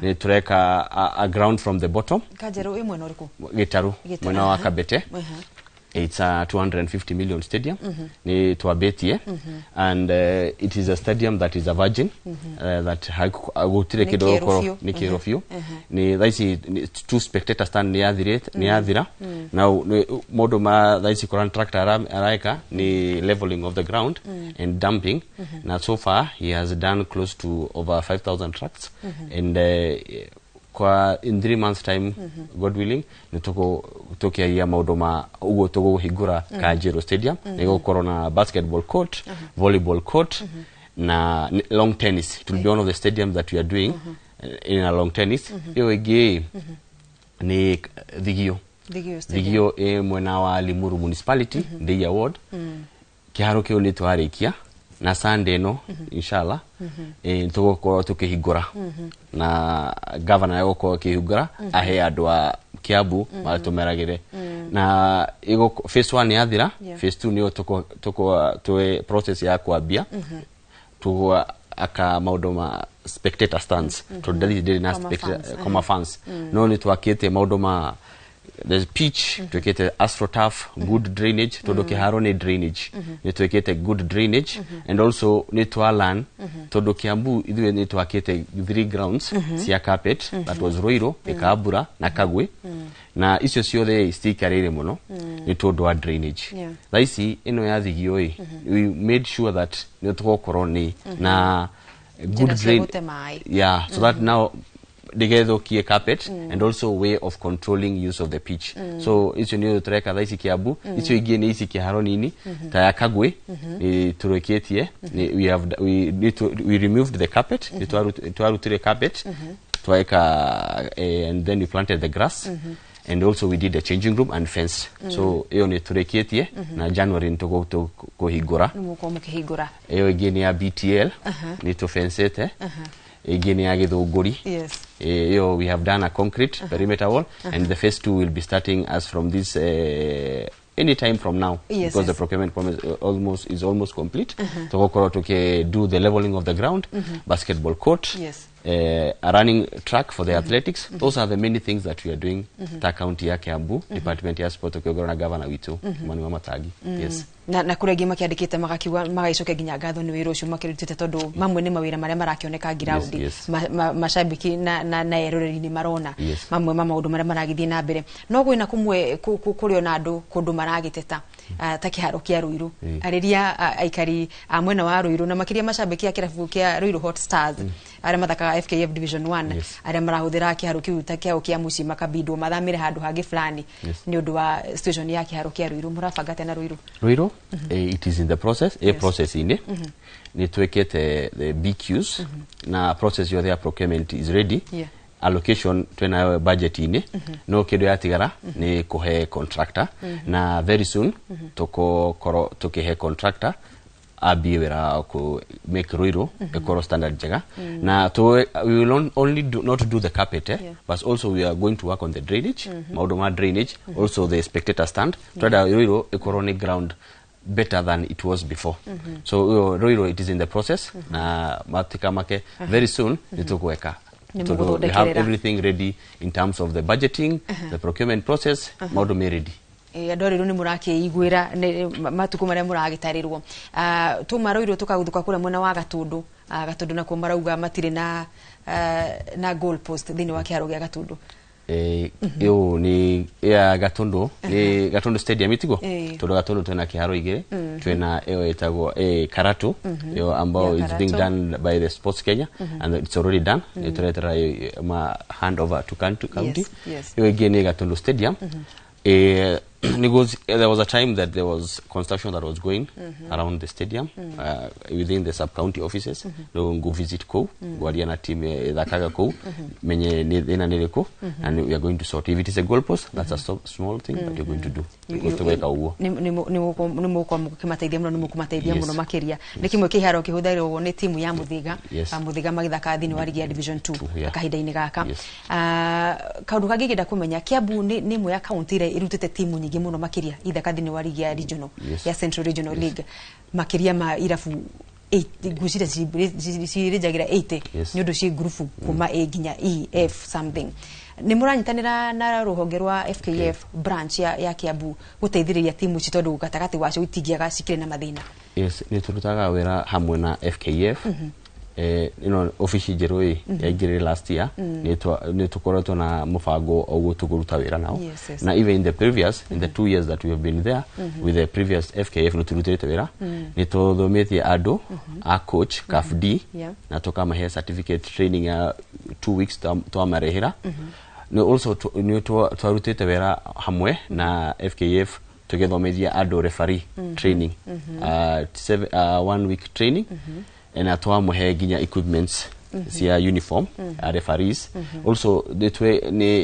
nĩ tũreka a ground from the bottom. Kanjĩrũ ĩ mwena ũrĩkũ? Gĩtarũ. Gĩtarũ, mwena wa Kabete. It's a 250 million stadium ni twambĩtie, and it is a stadium that is a virgin, that gũtirĩ Nĩ kĩndũ kĩerũ gũkorwo biũ. Nĩ kĩerũ biũ. Nĩ thaa ici two spectator stand nĩ yathirĩte, nĩ yathira. Now mũndũ ma thaa ici contractor araeka nĩ leveling of the ground and dumping, na so far he has done close to over 5000 trucks, and kwa in 3 months time, God willing, nĩ tũkĩaria maũndũ ma ũguo tũgũhingũra Kanjĩrũ Stadium. Nĩ gũkorwo na basketball court, volleyball court na long tennis. It will be one of the stadiums that we are doing in a long tennis. Ĩyo ĩngĩ nĩ Thigio. Thigio Stadium. Thigio ĩ mwena wa Limuru Municipality, Ndeiya Ward. Kĩharo kĩu nĩ twarĩkia, na Sunday ĩno inshallah tũgũkorwo tũkĩhingũra, na governor egũkorwo akĩhingũra ahe andũ a Kiambu matũmeragĩre, na phase 1 yathira, phase 2 nĩyo twĩ process ya kwambia tũgwa aka maũndũ ma spectator stands, tondũ ndari ndĩrĩ na Kama fans, kama fans. No nĩ twakĩte maũndũ ma the pitch, twĩkĩte astroturf, good drainage, tondũ kĩharo nĩ drainage. Nĩ twĩkĩte good drainage, and also nĩ twa learn, tondũ Kiambu ithuĩ nĩ twakĩte three grounds cia carpet, that was Ruiru, Gĩkambura na Kagwe, na icio ciothe citiikarĩire mũno nĩ tondũ wa drainage. Thaa ici ĩno ya Thigio ĩ, we made sure that nĩ tũgũkorwo nĩ na good Njĩra cia drain gũte maĩ. Yeah, so that now ndĩgethũkie carpet, and also way of controlling use of the pitch. So icio nĩ tũreka thaa ici Kiambu. Icio ingĩ nĩ ici kĩharo nini ta ya Kagwe nĩ tũrĩkĩtie. We have we removed the carpet, nĩ twarutire carpet, tweka and then we planted the grass, and also we did a changing room and fence. So ĩyo nĩ tũrĩkĩtie, na January nĩ tũkũhingũra. Nĩ mũgũkorwo mũkĩhingũra. Ĩyo ĩngĩ nĩ ya BTL, nĩ tũfencete. Ĩngĩ nĩ ya Gĩthũngũri. Ĩyo we have done a concrete perimeter wall, and the phase two will be starting as from this any time from now, because the procurement promise almost is almost complete. Tũgũkorwo tuki do the leveling of the ground, basketball court, a running track for the athletics. Those are the many things that we are doing ta county ya Kiambu, department ya sport, tukiongorwo na governor witũ Kimani Wamatangi. Yes. Na kũrĩ angĩ makĩandĩkĩte magakiuga magagĩcokia nginya ngatho nĩ wĩra ũcio makĩrutĩte, tondũ mamwe nĩ mawĩra marĩa marakĩoneka ngiraundi. Macambĩki na eroreri nĩ marona mamwe ma maũndũ marĩa maragĩthiĩ na mbere, no gwĩna kũmwe kũrĩ ona andũ kũndũ maragĩteta, ta kĩharo kĩa Ruiru, arĩria aikari a mwena wa Ruiru na makĩria macambĩki a kĩrabu kĩa Ruiru Hot Stars arĩa mathakaga. marathaka FKF Division 1 arĩa marahũthĩra kĩharo kĩu ta kĩao kĩa mũciĩ makabindwo mathamĩre handũ hangĩ fulani nĩ ũndũ wa situation ya kĩharo kĩa Ruiru. Mũrabanga atĩa na Ruiru? Ruiru, it is in the process, a process inĩ nĩ twĩkĩte the BQs na process yothe ya procurement is ready. Allocation twĩnayo budget-inĩ, no kĩndũ yatigara nĩ kũhe contractor, na very soon tũkũkorwo tũkĩhe contractor ambie wĩra wa ku make Ruiru ĩkorwo standard njega. Na we will only do, not do the carpet, but also we are going to work on the drainage, maũndũ ma drainage, also the spectator stand. Twenda Ruiru ĩkorwo nĩ ground better than it was before. So Ruiru, it is in the process, na matikamake, very soon nĩ tũgweka. Nĩ Tondũ we have mũgũthondekerera. everything ready in terms of the budgeting, the procurement process, maũndũ me ready. Andũ a Ruiru nĩ mũrakĩiguĩra matukũ marĩa mũragĩtarĩrwo. Tuma Ruiru tũkaguthũka kũrĩa mwena wa Gatũndũ. Gatũndũ nakuo marauga matirĩ na goal post thĩinĩ wa kĩharo gĩa Gatũndũ. Ĩyo nĩ ya Gatundu, nĩ Gatundu Stadium itiguo? Ĩĩ. Tondũ Gatundu twĩna kĩharo igĩrĩ, twĩna ĩyo ĩtagwo Karatu, ĩyo ambao Ya is being Karatu. done by the Sports Kenya, and it's already done. Nĩ tũretera ma hand over to county. Ĩyo ĩngĩ nĩ Gatundu Stadium. There was a time that there was construction that was going around the stadium, within the sub-county offices. No go visit kũu, ngwaria na team ĩthakaga kũu, menye nĩ thĩna nĩ rĩkũ, and we are going to sort. If it is a goal post, that's a small thing that we're going to do. Tũgeka ũguo. Nĩ mũgũkorwo mũkĩmateithia mũno, nĩ mũkũmateithia mũno makĩria. Nĩ kĩmwe kĩharo kĩhũthagĩrwo nĩ timu ya Mũthiga. Mũthiga magĩthaka thĩinĩ wa rigi ya Division 2 kahinda-inĩ gaka. Kaũndũ kangĩ ingĩenda kũmenya, Kiambu nĩ ĩmwe ya kaunti ĩrĩa ĩrutĩte timu nyingĩ mũno makĩria ithaka thĩinĩ wa rigi ya regional, ya Central Regional League, makĩria ma irabu ngwĩciria cirĩnjagĩra 80 nĩ ũndũ ciĩ ngurubu kuma A nginya E F something. Nĩ mũranyitanĩra na rũhonge rwa FKF branch ya Kiambu gũteithĩrĩria timu ici, tondũ gatagatĩ wacio itingĩaga cikĩrĩ na mathĩna? Yes, nĩ tũrutaga wĩra hamwe na FKF. Ĩno obici njerũ ĩ yaingĩrire last year, nĩ tũkoretwo na mũbango ũguo tũkũruta wĩra nao. Na even in the previous, in the 2 years that we have been there with the previous FKF, nĩ tũrutĩte wĩra, nĩ tũthomĩtie andũ a coach CAF D na tũkamahe certificate training ya 2 weeks twamarehera. Nĩ also nĩ twarutĩte wĩra hamwe na FKF tũgĩthomithia andũ referee training, one week training, na twamũhe nginya equipments cia uniform referees. Also nĩ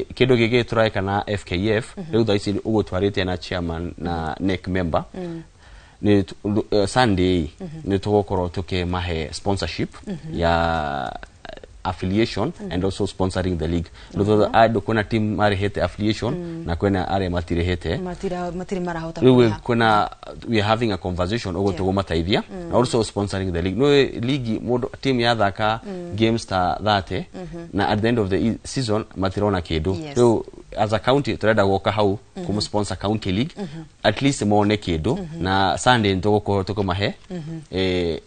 kĩndũ gĩkĩ tũreka na FKF rĩu thaa ici ũguo twarĩtie na chairman na NEC member, nĩ Sunday nĩ tũgũkorwo tũkĩmahe sponsorship ya affiliation and also sponsoring the league. Nĩ andũ kwĩna team marĩhĩte affiliation na kwĩna arĩa matirĩhĩte. Matirĩ marahota Rĩu kũrĩha. Kwĩna, we are having a conversation ũguo tũgũmateithia na also sponsoring the league. No ligi mũndũ team yathaka games ta 30 na at the end of the season matirona kĩndũ. Rĩu as a county tũrenda gũka hau kũmũ sponsor county league, at least mone kĩndũ. Na Sunday nĩ tũgũkorwo tũkũmahe,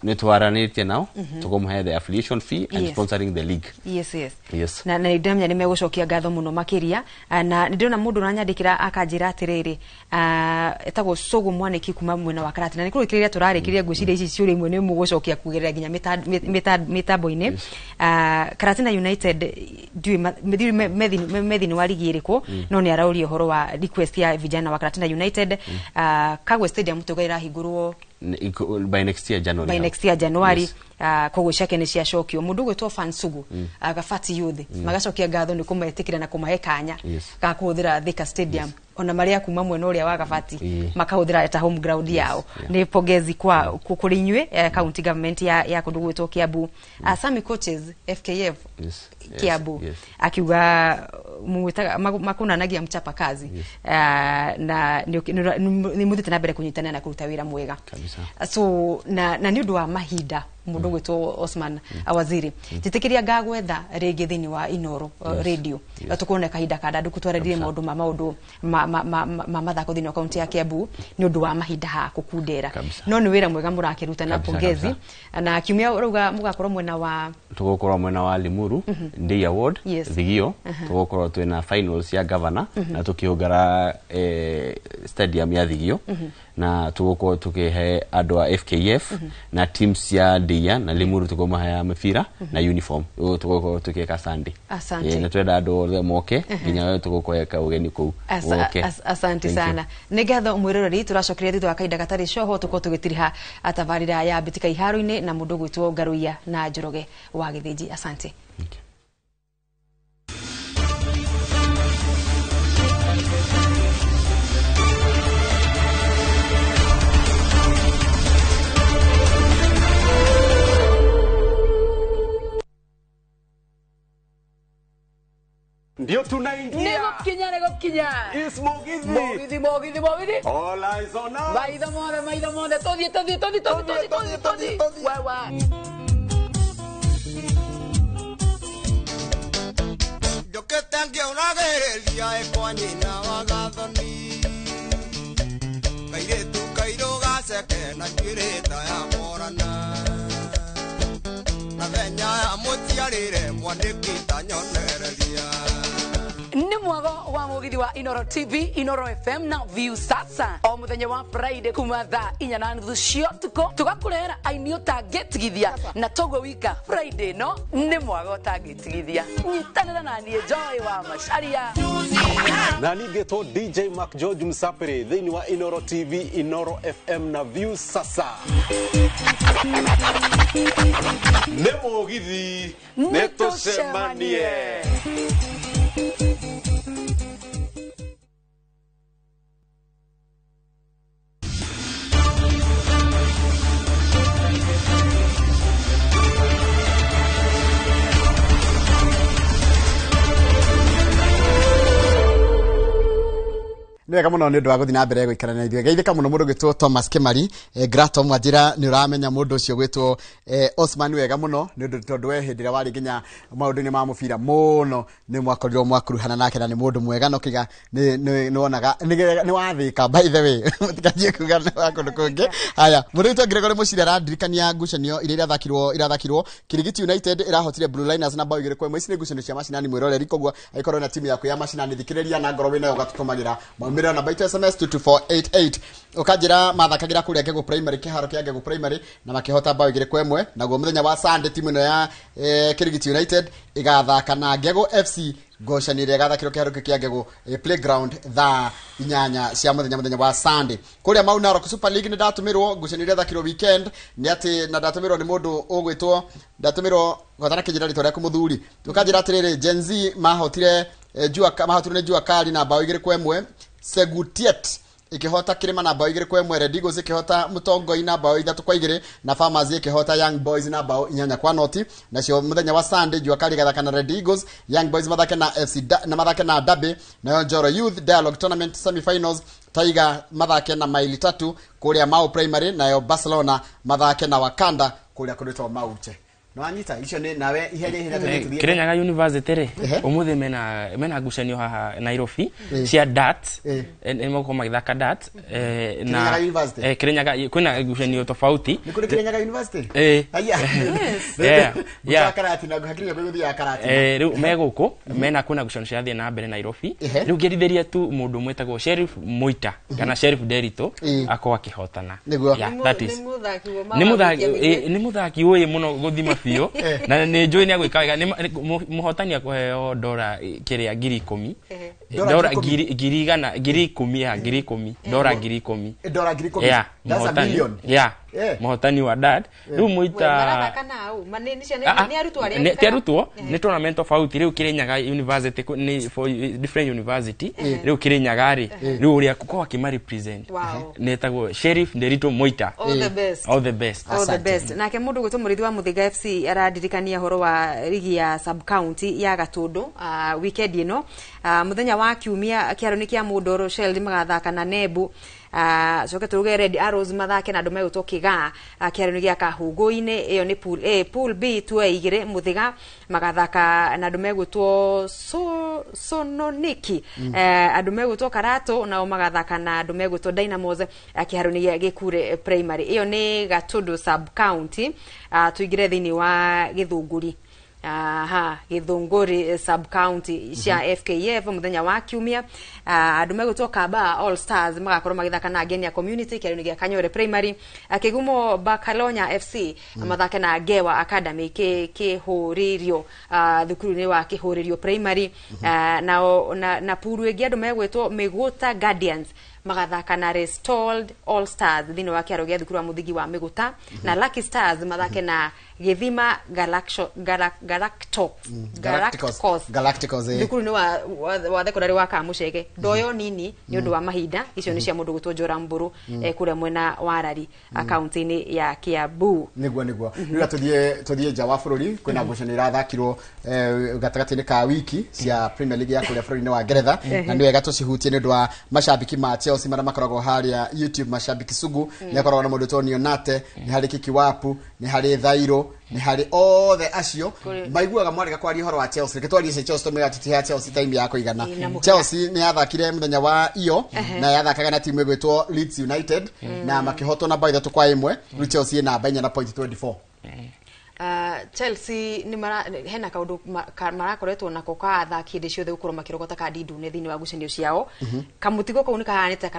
nĩ twaranĩtie nao, tũkũmahe the affiliation fee and sponsoring the league. Yes. Na nĩ ndĩramenya nĩ megũcokia ngatho mũno makĩria. Na nĩ ndĩrona mũndũ ũranyandĩkĩra akanjĩra atĩrĩrĩ, etagwo Cũgũ Mwanĩki kuma mwena wa Karatina. Nĩ kũrĩkĩrĩria tũrarĩkĩrĩria, ngwĩciria ici ciũria imwe nĩ mũgũcokia kũgerera nginya mĩtambo-inĩ. Karatina United, ndiũĩ me thĩinĩ wa ligi ĩrĩkũ, no nĩ arauria ũhoro wa request ya vijana wa Karatina United. Kagwe Stadium tuga ĩrahingũrwo By next year January. By next year January. Koguo ciake nĩ ciacokio. Mũndũ ũgwĩtwo Fansugu, Gabati Youth, magacokia ngatho nĩ kũmetĩkĩra na kũmahe kanya ga kũhũthĩra Thika Stadium, ona marĩa kuma mwena ũrĩa wa Gabati makahũthĩra ta home ground yao. Nĩ pongezi kwa kũrĩ inyuĩ, county government ya kũndũ gwĩtwo Kiambu. Sami Coaches FKF Kiambu akiuga mwĩtaga makunanagia mchapa kazi. Na nĩ mũthiĩte na mbere kũnyitanĩra na kũruta wĩra mwega. Kabisa. So na nĩ ũndũ wa mahinda, mũndũ gwĩtwo Osman Waziri, njĩtĩkĩria ngagwetha rĩngĩ thĩinĩ wa Inoro radio. Tũkuona kahinda kandandũku twarĩrĩrie maũndũ ma mathako thĩinĩ wa kaunti ya Kiambu nĩ ũndũ wa mahinda ha kũkundera. Kabisa. No nĩ wĩra mwega mũrakĩruta na Kabisa, pongezi. Kabisa. Na kiumia ũrauga mũgakorwo mwena wa Tũgũkorwo mwena wa Limuru, Ndeiya Ward, Thigio. Tũgũkorwo twĩna finals ya governor na tũkĩũngara stadium ya Thigio, na tũgũkorwo tũkĩhe andũ a FKF na teams cia Sunday ya na Limuru tukomahaya mĩbira na uniform ũguo tũgũkorwo tũgĩka Sunday. Asante. Ĩĩ, nĩ twenda andũ othe moke nginya we tũgũkũheka ũgeni kũu woke. Asante Thank you. sana. Nĩ ngatho mwĩroreri, tũracokeria thutha wa kahinda gatarĩ coho tũkorwo tũgĩtiriha tabarĩra ya mbĩtĩka iharo-inĩ na mũndũ ũgwĩtwo Ngaruiya na Njoroge wa Gĩthĩnji. Asante. Ndio tunaingia. Nĩgũkinya nĩgũkinya. Is Mugithi. Mugithi Mugithi Mugithi. All eyes on us. Maitho mothe maitho mothe tũthiĩ tũthiĩ tũthiĩ tũthiĩ tũthiĩ tũthiĩ tũthiĩ. Wewe. Njũkĩte ngĩũragĩrĩria ĩ kwa nyina wa gathoni kairĩtu kairũ gaceke na njuĩrĩ ta ya morana na thenya ya mũciarĩre mwanĩki ta nyonereria. Nĩ mwago wa mugithi wa Inoro TV, Inoro FM na View Sasa o muthenya wa Friday kuma thaa 4:30 cia ũtukũ tũgakũrehera aini ũtangĩtigithia na toguo wika Friday no nĩ mwago ũtangĩtigithia. Nyitanĩra na niĩ Joy wa Macharia na ningĩtwo DJ Mark George Msapere thĩinĩ wa Inoro TV, Inoro FM na View Sasa. Nĩ mũgithi nĩ tũcemanie. Nĩ wega mũno nĩ ũndũ wa gũthiĩ na mbere gũikara na ithuĩ. Geithĩka mũno mũndũ ũgwĩtwo Thomas Kimari, Gratom wanjĩra nĩ ũramenya mũndũ ũcio ũgwĩtwo Osman wega mũno nĩ ũndũ tondũ we hĩndĩ ĩrĩa warĩ nginya maũndũ-inĩ ma mũbira mũno nĩ mwakorirwo mwakuruhana nake na nĩ mũndũ mwega no kĩga nĩ wonaga nĩ wathĩka by the way mũtikanjie kuga nĩ wa kũndũ kũngĩ. Haya, mũndũ witũ Gregory Mũciri arandirikania ngucanio iria irathakirwo Kirigiti United ĩrahotire Blue Liners na bao 2-1. Ici nĩ ngucanio cia macinani mwĩroreri, koguo angĩkorwo na timu yaku ya macinani thikĩrĩria na ngoro wĩnayo ũgatũtũmagĩra maumĩrĩra namba itũ SMS 22488 ũkanjĩra mathakagĩra kũrĩa Ngegũ Primary, kĩharo kĩa Ngegũ Primary na makĩhota bao 2-1. Naguo mũthenya wa Sunday timu ĩno ya Kirigiti United ĩgathaka na Ngegũ FC ngocanio ĩrĩa ĩgathakĩrwo kĩharo kĩu kĩa Ngegũ playground thaa 8 cia mũthenya wa Sunday. Kũrĩa Mau Narok Super League nĩ ndatũmĩrwo ngucanio ĩrĩa ĩthakirwo weekend nĩ atĩ na ndatũmĩrwo nĩ mũndũ ũgwĩtwo ndatũmĩrwo gwatana kĩnjĩra rĩtwa rĩaku mũthuri ũkanjĩra atĩrĩrĩ Gen Z mahotire mahotirwo nĩ Jua Kali na bao 2-1. Segutiet ikihota Kirima na bao 2-1, Red Eagles ikihota Mutongoi na bao 3-2 na Farmers ikihota Young Boys na bao 8-0. Nacio muthenya wa Sunday Jua Kali gathaka na Red Eagles, Young Boys mathake na FC na mathake na Derby, nayo Njoro Youth Dialogue Tournament semi-finals Tiger mathake na maili 3 kuria Mau Primary, nayo Barcelona mathake na Wakanda kuria kurĩtwo Mauche. No anyita icio nĩ nawe ihenya ihenya tũthiĩ. Kirinyaga University rĩ ũmũthĩ mena ngucanio haha Nairobi cia darts, nĩ megũkorwo magĩthaka darts Kirinyaga University. Kirinyaga kwĩna ngucanio tofauti. Nĩ kũrĩ Kirinyaga University? Haya. Yeah. Karatina hakiri gũthiaga karatina. Rĩu me gũkũ mena kwĩna ngucanio cirathiĩ na mbere Nairobi. Rĩu ngĩrithĩria tu mũndũ ũmwe wĩtagwo Sheriff Moita kana Sheriff Derito akorwo akĩhotana. That is nĩ mũthaki ũĩ mũno gũthima biũ na nĩ njũĩ nĩ agwĩka wega. Mũhotani akũheo dora kĩrĩa 10,000 dora 100,000 10,000 dora 10,000 dora 10,000. That's a million. Yeah, mũhotani wa dad rĩu Moita marathaka nao nĩ arutwo arĩa ti arutwo nĩ tournament tofauti. Rĩu Kirinyaga University nĩ for different university. Rĩu Kirinyaga rĩ rĩu ũrĩa gũkorwo akĩma represent nĩ etagwo Sheriff Nderito Moita. All the best. All the best. All the best. Nake mũndũ gwĩtwo Mũrĩithi wa Mũthĩga FC aradirikania ũhoro wa rigi ya sub county ya Gatũndũ weekend ĩno mũthenya wa kiumia kĩharo-inĩ kĩa Mũndoro Shell magathaka na Nebu, coke turuge Red Arrows mathake na andũ megwĩtwo Kĩgaa kĩharo-inĩ gĩa Kahũngũ-inĩ. Ĩyo nĩ pool A. Pool B tuoe 2 Mũthĩga magathaka na andũ megwĩtwo Sononiki, andũ megwĩtwo Karatũ nao magathaka na andũ megwĩtwo Dynamos kĩharo-inĩ gĩa Gĩkure Primary. Ĩyo nĩ Gatũndũ sub county. Tũingĩre thĩinĩ wa Gĩthũngũri. Aha, Githunguri sub county cia FKF muthenya wa kiumia. Andu megwitwo Kaba All Stars magakorwo magithaka na Ngenia Community kiaro-inĩ gĩa Kanyore Primary. Kigumo Bakalonya FC mathake na Ngewa Academy kihuririo thukuru-inĩ wa Kihuririo Primary. Na puru ĩngĩ andu megwitwo Miguta Guardians magathaka na Restored All Stars thĩinĩ wa kĩaro gĩa thukuru wa mũthingi wa Mĩgũta, na Lucky Stars mathake na Gĩthima Galacticos thukuru-inĩ wa thekondarĩ wa Kamũcege. Ndoyo nini nĩ ũndũ wa mahinda, icio nĩ cia mũndũ gwĩtwo Njora Mbũrũ kũrĩa mwena wa Rari kaunti-inĩ ya Kiambu. Nĩguo rĩu tũthiĩ nja wa bũrũri. Kwĩna ngucanio irathakirwo gatagatĩ-inĩ ka wiki cia Premier League ya kũrĩa bũrũri-inĩ wa Ngeretha, na nĩ wega tũcihutie nĩ ũndũ wa mashabiki ma Chelsea marĩa makoragwo harĩa YouTube. Mashabiki sugu nĩ akoragwo na mũndũ Tonio Nate, nĩ harĩ Kikiwapu, nĩ harĩ Thairo, nĩ harĩ othe acio maiguaga mwarega kwaria ũhoro wa Chelsea. Reke twarie cia Chelsea, tũmĩra tũtihe Chelsea time ya kũigana. Chelsea nĩ yathakire mũthenya wa iyo na yathakaga na timu ĩgwĩtwo Leeds United na makĩhotwo na bao 3-1. Rĩu Chelsea ĩ namba 4 na point 24. Chelsea ni mara hena kaundu marakoretwo nako ka athaki hĩndĩ ciothe gũkorwo makĩrogota kandi ndune thĩinĩ wa ngucanio ciao. Kamũtigo kau nĩ kahanĩte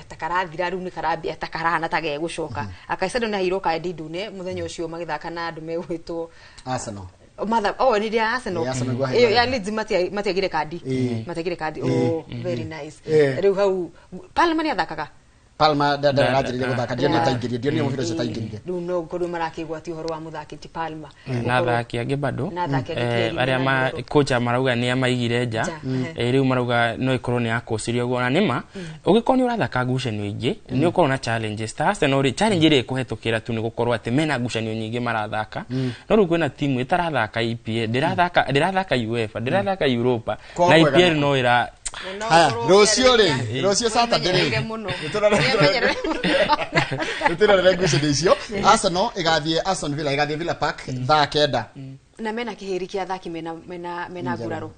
ta karathira rĩu nĩ karambia ta karahana ta gegũcoka. Akaicedo nĩ aheirwo kandi ndune mũthenya ũcio magĩthaka na andũ megwĩtwo Arsenal. Mother, oh, ni ya Arsenal. Iyo ya Leeds matiagire kandi. Matiagire kandi. Oh, very nice. Rĩu hau Palmer nĩ athakaga. Palma ndarajĩrĩria gũthaka, ndionire taingĩrie, ndionire mũbira ũcio taingĩrire. Rĩu no ngorwo marakĩgwatia ũhoro wa mũthaki ti Palma na athaki angĩ bado arĩa kocha marauga nĩ amaigire nja. Rĩu marauga no ĩkorwo nĩ yakũcirio ũguo, na nĩma ũgĩkorwo nĩ ũrathaka ngucanio ingĩ nĩ ũkorwo na challenges ta Arsenal rĩ, challenge ĩrĩa ĩkũhetũkĩra tu nĩ gũkorwo atĩ mena ngucanio nyingĩ marathaka. No rĩu kwĩna timu ĩtarathaka EPL, ndĩrathaka UEFA, ndĩrathaka Europa, na EPL no ĩra Haya, rũciũ rĩ, rũciũ Saturday rĩ, nĩtũrorere ngucanio icio. Arsenal ĩgathiĩ Aston Villa, ĩgathiĩ Villa Park thaa 9. Na mena kĩhĩri kĩa athaki mena nguraro.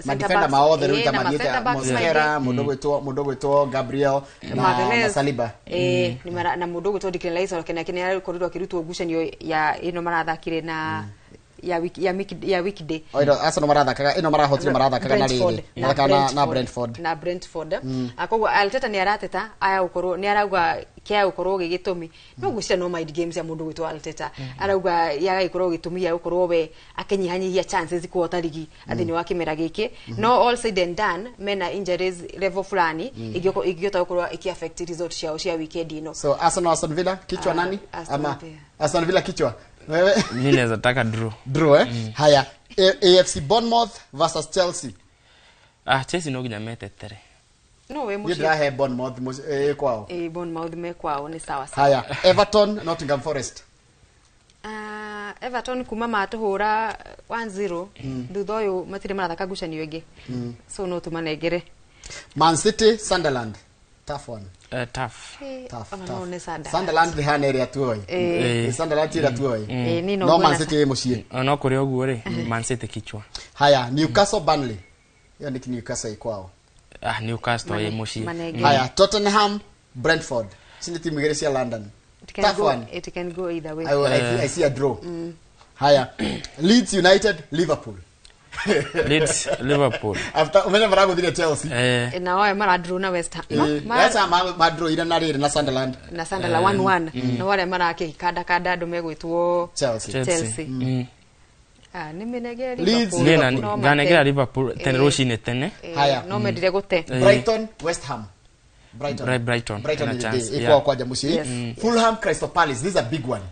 Madefender maothe rĩu ta mathiĩte Mosquera, mũndũ ũgwĩtwo Gabriel na Saliba. Na mũndũ ũgwĩtwo Declan Rice onake nĩ arakorirwo akĩrutwo ngucanio ya ĩno marathakire na ya weekday. Oiro Arsenal marathakaga ino marahotire marathakaga na riri marathakaga na Brentford. Na Brentford. Akoguo Arteta ni arateta aya ukorwo ni arauga kia ukorwo gigitumi no gucia no mind games ya mundu gwitwo Arteta arauga ya gikorwo gitumi ya ukorwo we akinyihanyihia chances kuhota ligi athini wa kimera giki. No all said and done mena injuries level fulani igiota ukorwo iki affect result ciao cia weekend ino. So Arsenal Aston Villa kichwa nani ama Aston Villa kichwa? Mimi naweza taka draw. Draw eh? Haya, AFC Bournemouth versus Chelsea. Chelsea no ginya metetere. No we mushi. Ndirahe Bournemouth kwao. Bournemouth me kwao ni sawa sawa. Haya, Everton Nottingham Forest. Everton kuma matuhura 1-0 thutha uyu matire marathaka ngucanio ingi. So no tumanengere. Man City Sunderland. Tough one. Tough. Tough. Sunderland the hana area tuoi. Sunderland area tuoi. No Man City muciĩ. No kuri ũguo rĩ, Man City kichwa. Haya, Newcastle Burnley. Hiyo ni Newcastle ikwao. Newcastle muciĩ. Haya, Tottenham Brentford. Sini timu igĩrĩ cia London. Tough one. It can go either way. I see a draw. Haya, Leeds United Liverpool. Leeds Liverpool. After umenya maraguthire Chelsea. Na wao mara draw na West Ham. West Ham ma draw ira na riri na Sunderland. Na Sunderland 1-1. Na wale marakikanda kanda andu megwitwo Chelsea. Ni menegera Liverpool. Liverpool. Nganegera Liverpool tene rucine tene. Haya. No mendire gute. Brighton West Ham. Brighton. Brighton iko kwa muciĩ. Fulham Crystal Palace, this is a big one.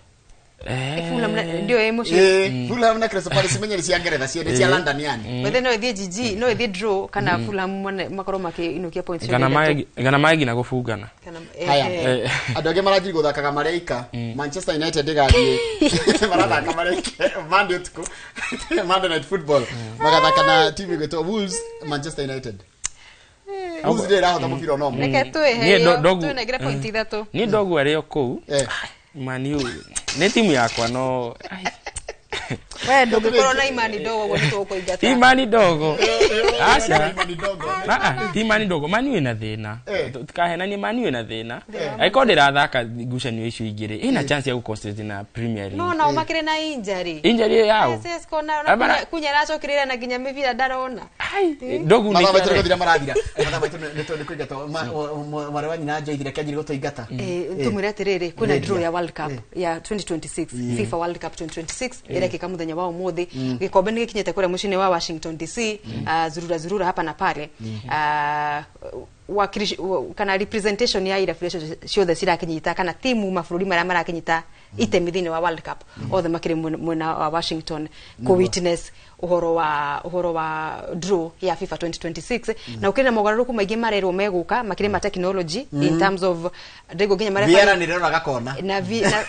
Fulham ndio emotion. Fulham na Crystal Palace menye cia Ngeretha cia cia London yani. But then no ithie GG, no ithie draw kana Fulham makorwo makiinukia points. Gana maigi na gubungana. Haya. Andu angi maranjiri guthakaga mareika. Manchester United igathie marathaka mareika Monday utuku. Monday Night Football. Magathaka na timu igwitwo Wolves Manchester United. Wolves ndio irahota mubira no. Reke tuihe. Tuinegere point 3. Ni ndogu ario kuu. Man U ni timu yakwa no. We ndũngĩkorwo na imani ndogo ũguo nĩtũgũkũingata. Imani ndogo. Aca. Ti imani ndogo, mani wĩna thĩna. Tũkahenanie mani wĩna thĩna. Angĩkorwo ndĩrathaka ngucanio icio igĩrĩ, ĩna chance ya gũconcentrate na Premier League. No nao makĩrĩ na injury. Injury yao. Yes, kona kunya aracokereria na nginya mĩbira ndarona. Ndogu nĩ mathaa maitũ marathira. Mathaa maitũ nĩ kũingatwo. Mwarĩ wa nyina Joyce reke anjĩrie gũtũingata. Tumwĩre atĩrĩrĩ, kwĩna draw ya World Cup ya 2026, FIFA World Cup 2026 ĩrekĩka mũthenya wa ũmũthĩ. Gĩkombe nĩ gĩkinyĩte kũrĩa mũciĩ-inĩ wa Washington DC, zurura zurura hapa na pale. Wakirishi kana representation ya irabu icio ciothe cirakinyita kana timu mabũrũri marĩa marakinyita itemi thĩinĩ wa World Cup othe makĩrĩ mwena wa Washington ku witness ũhoro wa draw ya FIFA 2026 na ũkĩrĩ na mogarũrũku maingĩ marerwo megũka makĩrĩ ma technology in terms of ndĩgũ nginya ma VAR nĩ ĩroraga kona na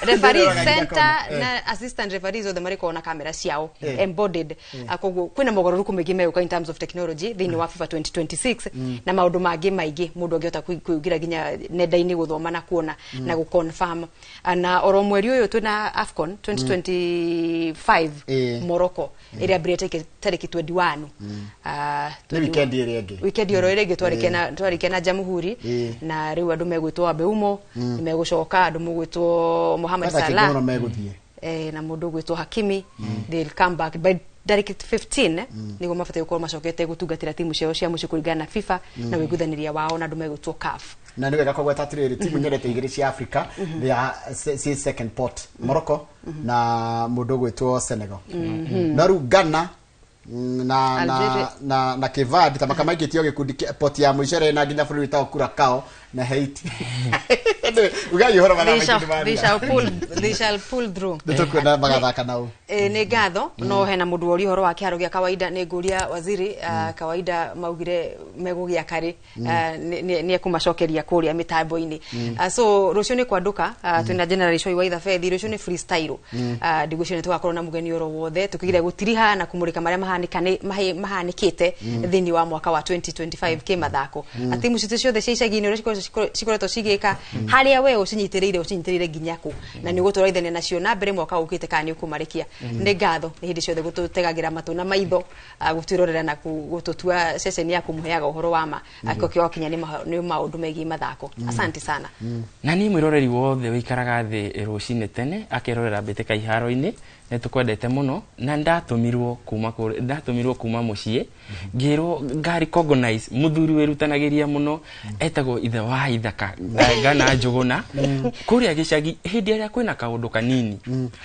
referee center na assistant referees othe marĩ kona kamera ciao embodied. Koguo kwĩna mogarũrũku maingĩ megũka in terms of technology thĩinĩ wa FIFA 2026 na maũndũ mangĩ maingĩ mũndũ angĩhota kũingĩra nginya nenda-inĩ gũthoma na kuona na gũconfirm. Na oro mweri ũyũ twĩna AFCON 2025 Morocco ĩrĩa ambĩrĩrie tarĩki 21. Nĩ weekend ĩrĩa ĩngĩ. Weekend oro ĩrĩa ĩngĩ twarĩkia na Jamhuri na rĩu andũ megwĩtwo Abeumo nĩ megũcoka andũ megwĩtwo Mohamed Salah na mũndũ ũgwĩtwo Hakimi. They'll come back by tarĩki 15 nĩguo mabatiĩ gũkorwo macokete gũtungatĩra timu ciao cia mũciĩ kũringana na FIFA na ũiguithanĩria wao na andũ megwĩtwo CAF. Na nĩ wega kũgweta atĩrĩrĩ, timu nyendete igĩrĩ cia Africa they are second pot, Morocco na mũndũ ũgwĩtwo Senegal. No rĩu Ghana na Kevad ta makamaikĩtio gĩkundi pot ya mũico ĩrĩa ĩna nginya bũrũri wĩtagwo Curacao na Haiti. Ugai ũhoro mathaa maitũ nĩ mathira. They shall pull through. Nĩ tũkuona magathaka nao. Nĩ ngatho no hena mũndũ woria ũhoro wa kĩharo gĩa kawaida nĩ ngũria waziri kawaida maugire megũgĩa karĩ nĩ ekũmacokeria kũrĩa mĩtambo-inĩ. So rũciũ nĩ kwandũka twĩna General Show wa Ithabethi, rũciũ nĩ freestyle. Ndigwĩciria nĩ tũgakorwo na mũgeni oro wothe tũkĩgeria gũtiriha na kũmũrĩka marĩa mahanĩkĩte thĩinĩ wa mwaka wa 2025 kĩmathako. Timu citũ ciothe cia icagi-inĩ ũrĩa cikoretwo cigĩka harĩa we ũcinyitĩrĩire nginya kũ na nĩ ũgũtwarithania nacio na mbere mwaka ũkĩte kana nĩ ũkũmarĩkia. Nĩ ngatho nĩ hĩndĩ ciothe gũtũtegagĩra matũ na maitho gũtwĩrorera na gũtũtua ceceni ya kũmũheaga ũhoro wa ma akĩo kinya nĩ maũndũ megiĩ mathako. Asante sana. Na niĩ mwĩroreri wothe wĩikaraga thĩ rũcinĩ tene akerorera mbĩtĩka iharo-inĩ nĩ tũkwendete mũno na ndatũmirwo kuma mũciĩ ngĩrwo ngari recognize mũthuri wĩrutanagĩria mũno etagwo ithe wa ithaka Ngana Njũgũna kũrĩa gĩcagi hĩndĩ ĩrĩa kwĩna kaũndũ kanini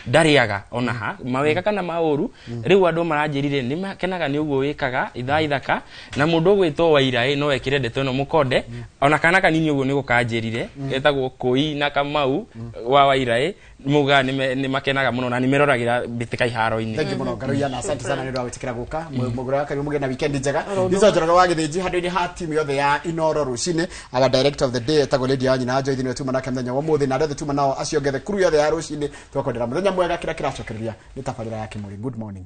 ndarĩaga ona ha mawega kana maũru. Rĩu andũ maranjĩrire nĩ makenaga nĩ ũguo wĩkaga itha ithaka na mũndũ ũgwĩtwo Wairaĩ no ekĩre ndeto ĩno mũkonde ona kana kanini ũguo nĩ gũkanjĩrire etagwo Kũi na Kamau wa Wairaĩ muga nĩ makenaga mũno na nĩ meroragĩra mbĩtĩka iharo-inĩ. Thank you mũno Ngaruiya na asante sana nĩ ũndũ wa gwĩtĩkĩra gũka mũgũra wa karibu mũgĩe na weekend njega. Ico Njoroge wa Gĩthĩnji handũ-inĩ ha timu yothe ya Inoro rũcinĩ. Our director of the day etagwo Lady ya nyina Joyce nĩwe tuma nake mũthenya wa ũmũthĩ na andũ othe tuma nao acio ngethe kuru yothe ya rũcinĩ twakwendera mũthenya mwega. Kĩrĩa kĩracokereria nĩ tabarĩra ya Kĩmũrĩ. Good morning.